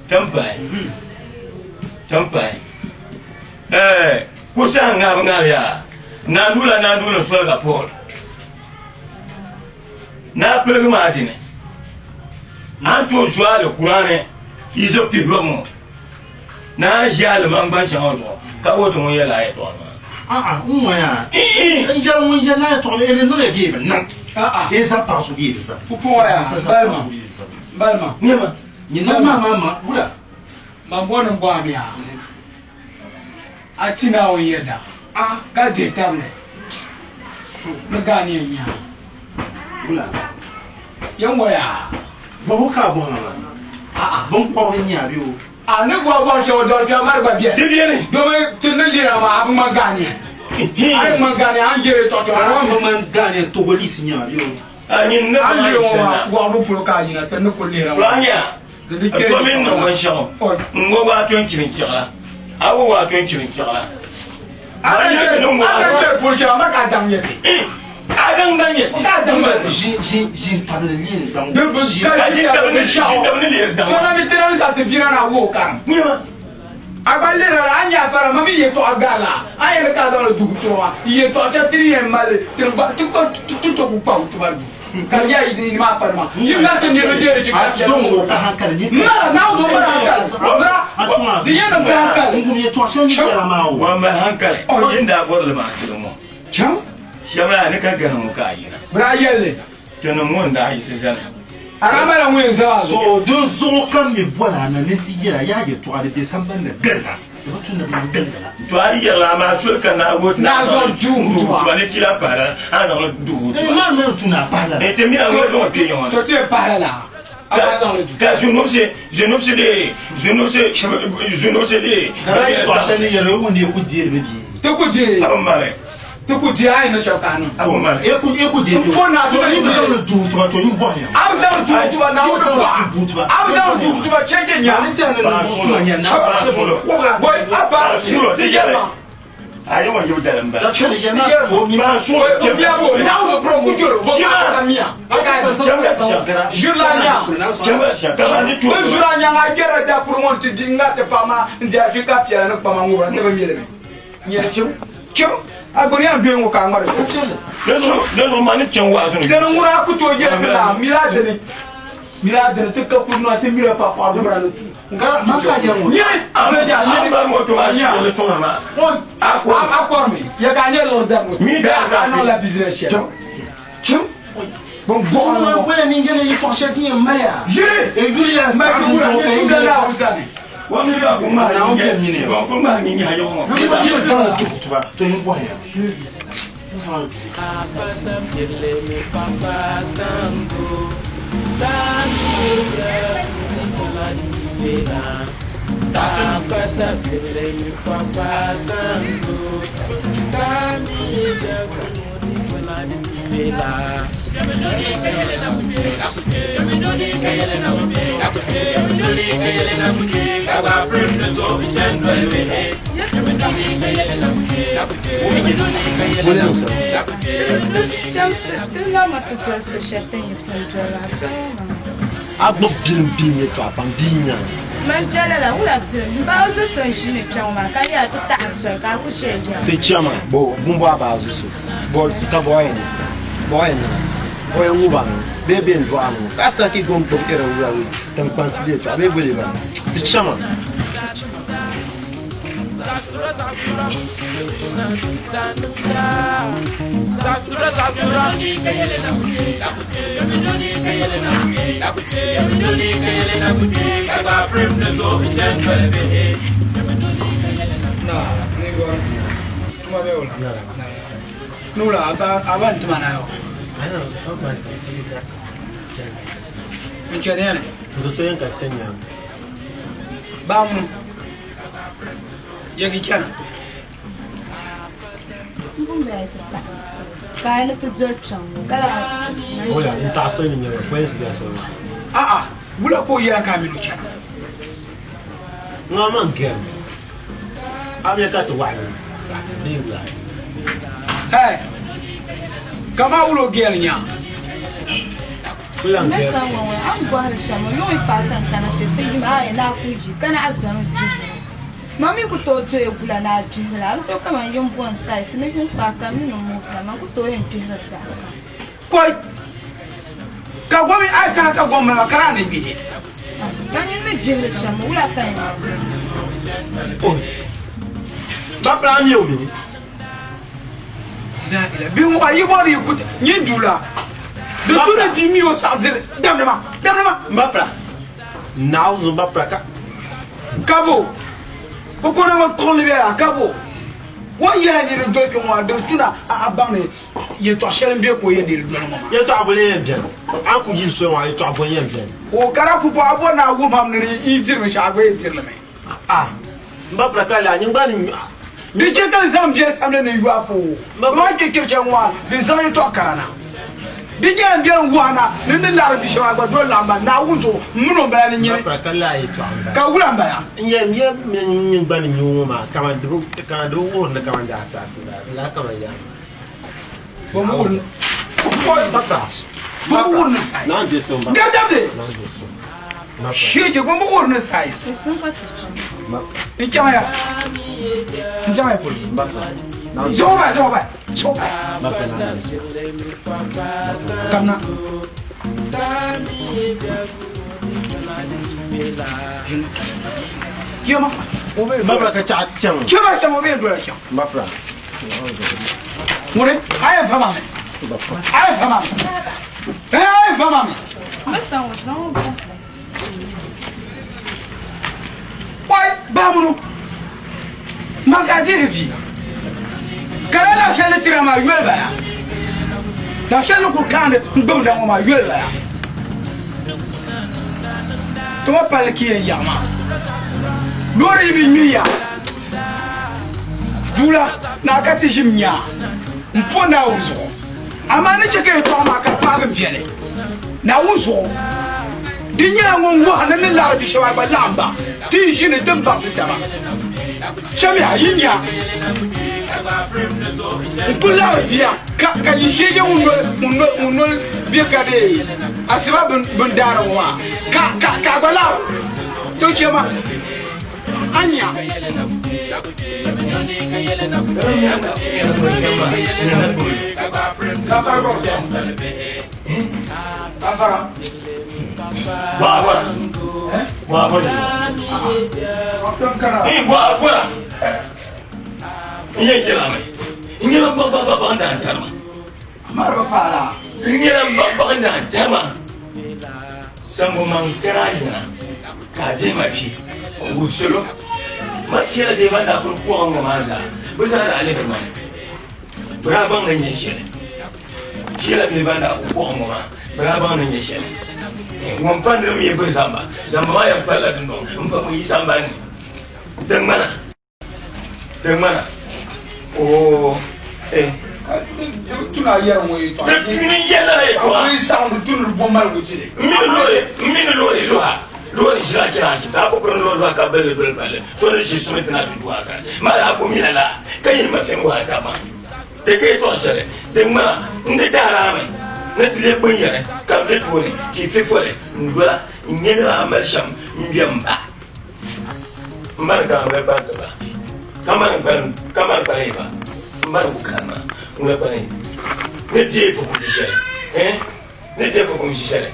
ti ni pahi, ti ni pahi. Ku saha ŋahibu ŋahibu yaa, Naanduula Naanduuni soliga Paul. Naa piligi maa dini, a ni tooi zo Alikuraani yi zo pihiyɔbu ŋɔ ni a ni ʒi alimaŋgban shɛŋa zuɣu ka wuhi ti ŋun yɛli a yɛtɔɣa maa. A'a, n ŋɔya, n yɛli ŋun yɛli a yɛtɔɣa maa, e di niŋya bee bi niŋ? E zab paɣa so bee bi zab? Pumpɔŋɔ yaa, balima, balima. Nyama. Nyin nam maa maa ma, wula? Man bɔri ni m bɔhi a mi a, a ti Naawuni yɛda ka dihi tabili ni gaa ni yɛn nya Wula? Yɛn ŋɔ yaa. Bɔhu ka a bɔhi ma maa? Biŋkɔbiri n-nyɛ a bee o? A ni bɔhi bɔhi shɛŋa dɔri kpɛma mali gba beni. Di beni. Domi ti ni lihira maa a bi ŋmani Ghanaian. A yi ŋmani Ghanaian a ni yɛli yɛtɔɣa kpɛma. A bi ŋmani Ghanaian, Togolese n-nyɛ ma bee o? A nyin ni A bɔhi lihiri ŋɔ shɛli maa na. wɔɣibu polo ka a yina ti ni kuli lihira ŋɔ. Kura nya, so mini niŋ binshɛɣu n-ŋɔ waa to n-chiri n-chɛɣila. A wo waa to n-chiri n-chɛɣila. A ka kpɛri polo chɛɣu ma ka a daŋ nyɛ ti. A daŋ daŋ nyɛ ti. Ka a daŋ nyɛ ti. Ʒin tabili leeri daŋ. Ka ʒin tabili leeri daŋ. So na mi ti na zaŋ ti bia na wo karim. A gba lihira la a ni nya a fara ma mi yɛtɔɣa gari la a yɛli ka a zaŋ li duhi tuba maa yɛtɔɣa shɛli ti ni yɛn mali ti ti to ku kpa tuba duu ka di nyɛla yi maa fari maa yi ŋari ti niriba deeri chi ka mara Naawuni zuɣu mara hankali bira di yɛn niŋ ka hankali Wa mali hankali yin daa bɔri li maa sili ŋɔ shɛba la ni ka gahim ŋɔ ka a yina bira yɛlli Tinim ŋɔ n-daa yiɣisi zani. A daa malila ŋun yɛn zali a zuɣu. To din zuɣu ka m mi boli a na ni nti yɛl a yaa yɛtɔɣa di be samban ni gili la, di bi tu ni bɛ gilindi la. To a yi yɛrila amaa soli ka naa wuhi ti Naa zaŋ duhi tuba ni ti lahi pahi lala, a ni zaŋ li duhi tuba. Ee, maa mi tu ni a pahi lala. Ee, ti mi a ŋun zaŋ kpe yiŋa. To ti yɛn pahi lala, a maa zaŋ li duhi. Ka zunubsi, zunubsi dee, zunubsi, zunubsi dee. Ka daa yɛtɔɣa shɛli ni yɛli o ŋun dee ku deeri mi bee? Ti ku deei. A bi mali. Ti ku di a yi ni shɛli ka a niŋ. A bi mali. E ku e ku deei N po naa To yi bi zaŋ li duhi tuba to yin bɔhi ya. A bi zaŋ li duhi tuba Naawuni bɔha. A bi zaŋ li duhi tuba chɛ di nya. Ni tɛha ni ninvuɣ suma nya Naawuni bɔha. Bɔi a ba Sulo di yɛli. A yi ŋɔ yibu dalim bala. Da chɛ di yɛli maa to mi. Maa sulo O bia bo Naawuni bɔra ku jolo bo ka ka miya. Ʒirila nya. Bin zura nya ŋa gbɛrila dakuri ŋɔ nti di ŋa ti paɣa maa n di a ʒi ka piɛla ni kpama ŋubira nti bi mili mi. Nyini chim chim a gbuni yɛn doyi ŋɔ ka a ŋmari shɛli. Dinzuɣu maa ni chaŋ wa'azu ni. Dini ŋuna a ku tooi yɛli ti naa miri a dini miri a dini ti ka kuri nua ti miri a paɣa paɣa gumra ni tu. Nyini A bari ŋɔ tuma a shiri suŋa maa. A kɔrimi ya ka a nyɛ liɣiri dari ŋɔ Mi daa a niŋla business shɛli chim bin buɣim ŋɔ. Bɔya ni yɛli yɛtɔɣ shɛli din yɛn mali a. Yiri E yuli ya mali ti saɣim wula ŋɔ ka ni yi tumla yɛli. Naawuni sani. Wa mi ba ku ŋmahi nyinyahi wa ku ŋmahi nyinyahi yaɣa ŋɔ. Yi bi zaŋ li duhi tuba to yin bɔhi ya. A gbubi bilim bia yɛtɔɣa pam bia n-nyɛ a. Man jɛla la wula bilim m ba o zo so n-ʒini kpe ŋɔ maa ka yɛla ti taɣi n soli ka a ku chɛ biɛŋ. Di chama bo bumbo a baa zuɣuso bo ka bo yɛn niŋ bo yɛn niŋ o yɛn ŋuba mi bee bɛ yɛn dɔɣi mi ka a saki gom gbubi irin wula wei tiŋkpansi yɛltɔɣa bee bole ba di chama. Nula aba ntuma na yo. N chani yani. Bamu. Yegi chana. A'a, wula ka o yɛla ka a mini o chana? Ŋa man gɛrimi. A mi ka ti waɣili saɣisi bee wula? Hey, kama wula o gɛri nya? Wula n gɛri. A ni bɔhiri shɛm ŋɔ, yuŋ yi paai ka n kana kpe ti yim a ni a ku yi ka naɣi dɔni gbihira. Ma mi ku tooi doya gula ni a gbihiri a di so kaman yim bo n-sayisi ni yuŋ paai ka m mini o mooi man ku tooi yɛn gbihiri biɛɣu kam. Koi! Ka gom a yi kana ka gom mali ma ka a ni gbihi. Ka nyin ni gbihiri shɛm mi, wula ka yɛn niŋ? Oi! Ba pala a mi o mi? Bihi ŋɔ yi bɔri yi ku nyin duula di tu ni bia mi o saɣisiri damdi ma damdi ma. M ba pala Naawuni zuɣu m ba pala ka. Ka bo o ko na kpuɣili bela ka bo o ni yɛla niriba doli kpe ŋɔ maa di tu na a baŋ ni yɛltɔɣa shɛli m-be ka o yɛn deei doli ŋɔ maa. Yɛltɔɣa boli yɛn beni? A ni ku yili soli ŋɔ a yɛltɔɣa boli yɛn beni? O ka daa pumpɔŋɔ a bɔri ni a wuhi ma mi ni yi diri binshɛɣu a gba yɛn diri li mi. A m ba pala ka lala nyin gba ni. Di chɛ ka n zaŋ biɛri samli ni n yo a fo. Bɛ maa kpe kpiri shɛli ŋɔ maa, di zaŋ yɛtɔɣ kara na. Di nyɛla m biɛri n-wuhi a na ni n ni laɣiri bi shɛba gba doli laɣim ba Naawuni zuɣu, m min o m-bala ni nyini. M ba pala ka lala yɛtɔɣa m-bala. Ka wula m-bala? N yɛn mi nyin gba ni nya o ŋɔ maa kaman di bi wuhiri ni kaman di asaasi la, lala kaman yaa. Bɛ bi wuhiri ni Bɛ bi wuhiri ni size. Gadabdi! Sheeje bɛ bi wuhiri ni size. N chaŋ ya. N chaŋ ya polo. Zuɣu bahi, zuɣu bahi, zuɣu bahi. Kamina. Kema. Babra ka chaɣa ti chaŋ. Kema chaŋ o bee dola chaŋ. Babra. Ŋuni a yɛn fa ma mi. A yɛn fa ma mi. A yɛn fa ma mi. Oi, baamunu man ka diri vi ka lala shɛli tira maa yoli bala la shɛli ku kaandi n gbubi da ŋɔ maa yoli bala tuma palli ki yɛn yaɣa maa loori yi bi ŋmi ya duula ni a ka ti ʒim nyaa n po Naawuni zuɣu amaa ni chɛ ka yɛtɔɣa maa ka paagi biɛli Naawuni zuɣu di nyɛla ŋun wuhi ni ni laɣiri bi shɛba gba laɣim ba ti yi ʒini din baŋsi taba. Chamiya yi nya n ku laɣiri bia ka ka yi sheege ŋun noli be ka di asiba bin daari ŋɔ maa ka ka ka a gba laɣiri to chɛ ma a nya. Gafara. Gwagwara. Gwagwara. Eh, gwagwara. N yɛn yɛla mi. N nyɛla n ba ba ba n daan tarima. Mara ba paala. N nyɛla n ba ba n daan tarima. Sambo man kara yɛna ka a dihi ma fi n wuhi salo. Ma tiɛla dee ban daa kuli kɔɣi ŋɔ maa zaa bɛ zaa daa lihiri ma ni. Bɛ daa baŋ ni n nyɛ shɛli. Piɛla bihi ban daa kuli kɔɣi ŋɔ maa bɛ daa baŋ ni n nyɛ shɛli. Ŋun pa ni mi bi zamba, zamba maa yɛn palila dundɔŋ m-pa ŋun yi sambani ni. Di ŋmana, di ŋmana, oo eh. Tuna yɛri ŋɔ yɛltɔɣa. Di tuni yɛli lala yɛltɔɣa. A kuli saɣim di tuni di bo maligu tili. M mi ni loori, m mi ni loori luha, loori ʒila chana a daa ku kuri loori luha ka balli doli palli, so ni ʒi simiti na ti du a ka maa daa ku mina laa ka yi ma fɛn wuhi a taba maa. Di ka yɛtɔɣ shɛli din ŋmana n-di dahiri a mi ni ti leei binyɛri ka bɛ be tooni ka yi pe foli n-dola n-nya ni daa mali shɛm m-be m ba. M ba ni ka n gba ba, ka mani kpalim, ka mani kpalim yi ba, m ba ni ku kani maa, ŋuna kpalim yi ni deei fukumsi shɛli, eh, ni deei fukumsi shɛli.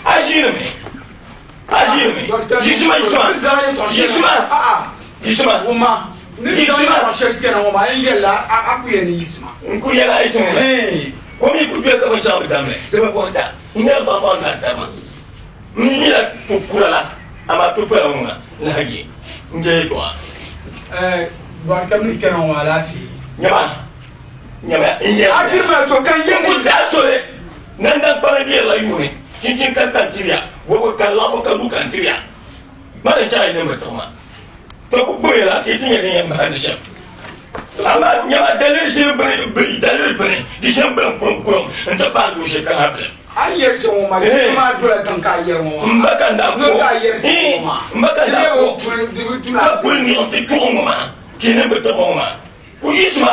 A ʒiini mi, a ʒiini mi, yiɣisima, yiɣisima, yiɣisima, yiɣisima, yiɣisima. N ku yɛli a yiɣisima mi, kom yi ku doya ka binshɛɣu bi damli, di bi kɔŋ ta, n nyɛla baŋ baŋ zaa tarima. N nyɛla tu kura la, amaa tu pala ŋuna lahi je n je yɛltɔɣa. Bɔri kpɛm ni kpɛna ŋɔ alaafee. Nyama, nyama, n yɛli A tiri ma so ka n yɛli N ku zaa soli nandankpana deerila yuuni, chinchin ka ka n-tiriya, wɔbigu ka laɣifu ka duu ka n-tiriya. Ma ni chaɣi yi ni bi tiɣi ma, to ku gbubi la ka yi ti nya din yɛn bahindi shɛm. Amaa nyama daliri shɛli bini, bini, daliri bini, di shɛm bini kurum kurum n-ti paai luɣ shɛli ka ha bini. A ni yɛri ti ŋɔ maa, di maa dola tiŋ ka a yɛri ŋɔ maa. M ba ka n daa Ni ka a yɛri ti ŋɔ maa. M ba ka n daa ko. Di bi tuna. Ka kuli niɣim ti tuɣi ŋɔ maa, ka yi ni bi tiɣi ŋɔ maa. Ku yiɣisi ma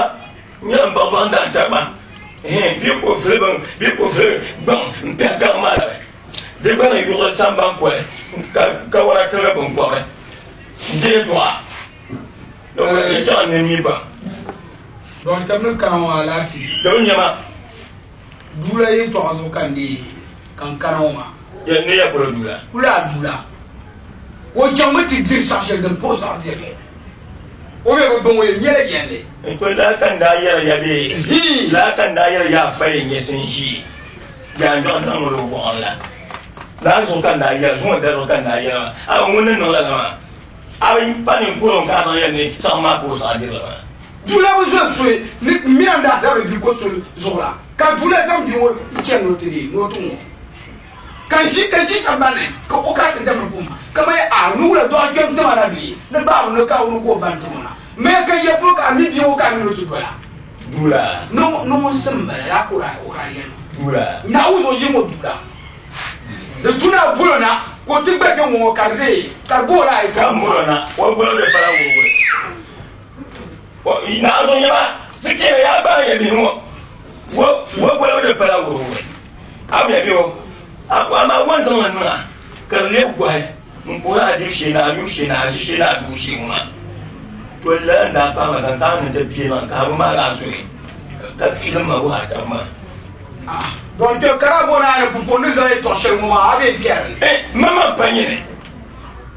nyɛla m ba bɔŋ daa tari ma. Bɛ ku vili bini, bɛ ku vili gbaŋ m-pɛhi gaŋ maa labi. Di gba ni yuɣiri samban koli ka kawana tiligi biŋkɔbiri n-ti yɛtɔɣa. Di ŋuna yɛtɔɣa n-ni mi baŋ. Dɔn kpɛm ni kana ŋɔ alaafee. Di bi nya ma. Duula yɛtɔɣa zuɣu ka n deei ka n kana ŋɔ maa. Ya ni ya polo duula? Kuli a duula. O chaŋmi ti diri saɣ shɛli din puhi saɣ dirili. O mi bi baŋ o yɛn nyɛla yɛlli. N kuli laa ka n daa yɛri ya bee? Laa ka n daa yɛri ya afa yɛn nyɛ sin ʒii jaanjɔɣu niŋ o waɣim la. Laa zuɣu ka n daa yɛri, zuŋɔ dali zuɣu ka n daa yɛri maa. A bi ŋun ni niŋ lala maa, a bi pa ninkurigu ka a zaŋ yɛli ni saɣim maa ka o saɣi dirili maa. Duula bi zoli soli ni mina n-daa zabiri bia ko soli zuɣu la, ka Duula zaŋ bia ŋɔ chani ni o ti deei ni o ti ŋɔ. Ka n ʒi ka n ʒi tiŋgbani ni ka o ka ti damdi puhi ma, ka ma ya a ni wula dɔɣi kpɛm tima na bee ni babu ni ka o ni ka o ba n-tim o na. Maya ka ya polo ka a mi bia ŋɔ ka a mini o ti dola. Duula. Ni ŋun sim m-bala laa ka o daa o ka yɛli ma. Duula. Naawuni zuɣu yi ŋɔ duula. Di tu ni a bolo na ka o ti gba kpe ŋɔ ka di dee ka di bo o la a yi Ka m bolo na, o bolo di pala wuliwuli. Naa zuɣu nyɛma ti kpɛma yaa baŋ ya bihi ŋɔ wo bolo di pala wuliwuli. A mi ya bihi o amaa wo n zaŋ li niŋ a ka di leei gɔhi n kuhiri a dibu shee ni a nyubu shee ni a ʒi shee ni a dubu shee ŋɔ maa. To lala n daa paai ma ka n kana ni ti pii ma ka a bi maagi a suhi ka filim ma wuhi a taba maa. Don kpɛ ka daa booni a ni pumpɔŋ ni zaŋ yɛtɔɣ shɛli ŋɔ maa a bee n-kpɛri li. Man pa nyini,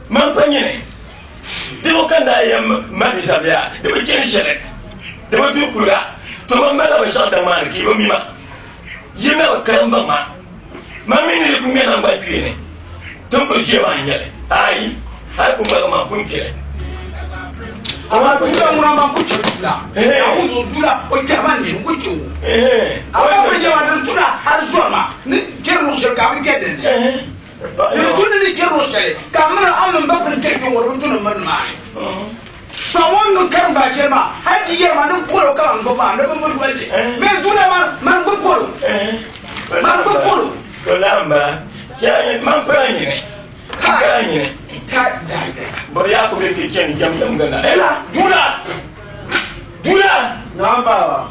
man pa nyini. Di bi ka daa yɛn mali sabiya, di bi chani shɛli, di bi duri kuliga. To man malila binshɛɣu daŋ maa ni ka yi bi mi ma. Yi mi bi karim baŋ ma. Man mi ni di ku ŋmɛ naŋgban kpeeni, ti ni kuli ʒiya maa n-nyɛ li. Aai, a yi ku ŋmaligi man pun kpeli. Amaa duula ŋuna man ku chɛ duula. Naawuni zuɣu duula o kpɛhi ma ni n ku chɛ o. Amaa bi ʒiya maa di ni tu ni a di zɔri ma ni chɛri luɣ shɛli ka a bi kpɛri din ni. Di ni tu ni di chɛri luɣ shɛli ka a mini a mini ba pini kpɛri kpe ŋɔ di bi tu ni miri nimaani. Paɣ ŋɔ niŋ karimba shɛli maa hal ti yɛri ma ni kol o kaman gbubi maa ni bɛ bi doli li. Bee duula man gbubi kol o. Man gbubi kol o. To laa m-bala. Man pala nyini. Pala nyini. Bɔri yaa ku be kpe chani jam jam ginda. Duula! Duula! Duula! Naam baaba.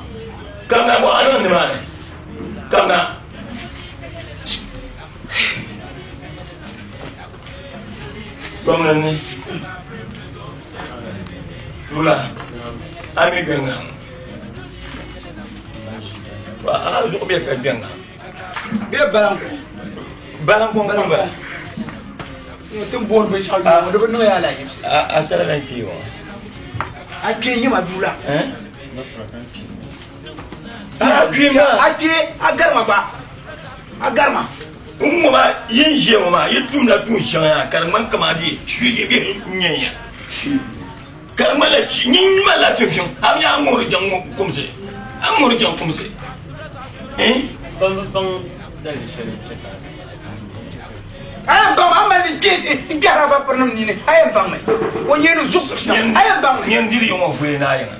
Kamina bɔ a niŋ nimaani. Kamina. Gwamna ni Lula a mi gbɛŋa a zuɣu bɛ ka gbɛŋa bɛ balanku balanku n kuli bala ti booni binshɛɣu yuli di bi niŋ ya alahiibsi a sala lan kpee ŋɔ a kpee nyɛma duula a kpee maa a kpee a garima gba a garima N ŋɔ maa yi ni ʒiya ŋɔ maa yi tumla tuun shɛŋa yaa ka di ŋmani kamani di suuji bihi n-nyɛ ya ka di ŋmanila nyin malila fiŋfiŋ a mi a ŋuhiri jaŋ ŋɔ kumsi a ŋuhiri jaŋ kumsi eh? Ban bi baŋ daliri shɛli n-chɛ ka A yɛn baŋmi a mali ni n kpɛhiri a ba pirinim nini a yɛn baŋmi o nyee ni zuɣusiri shɛm a yɛn baŋmi. Nyin diri yiŋɔ voya ni a yiŋa.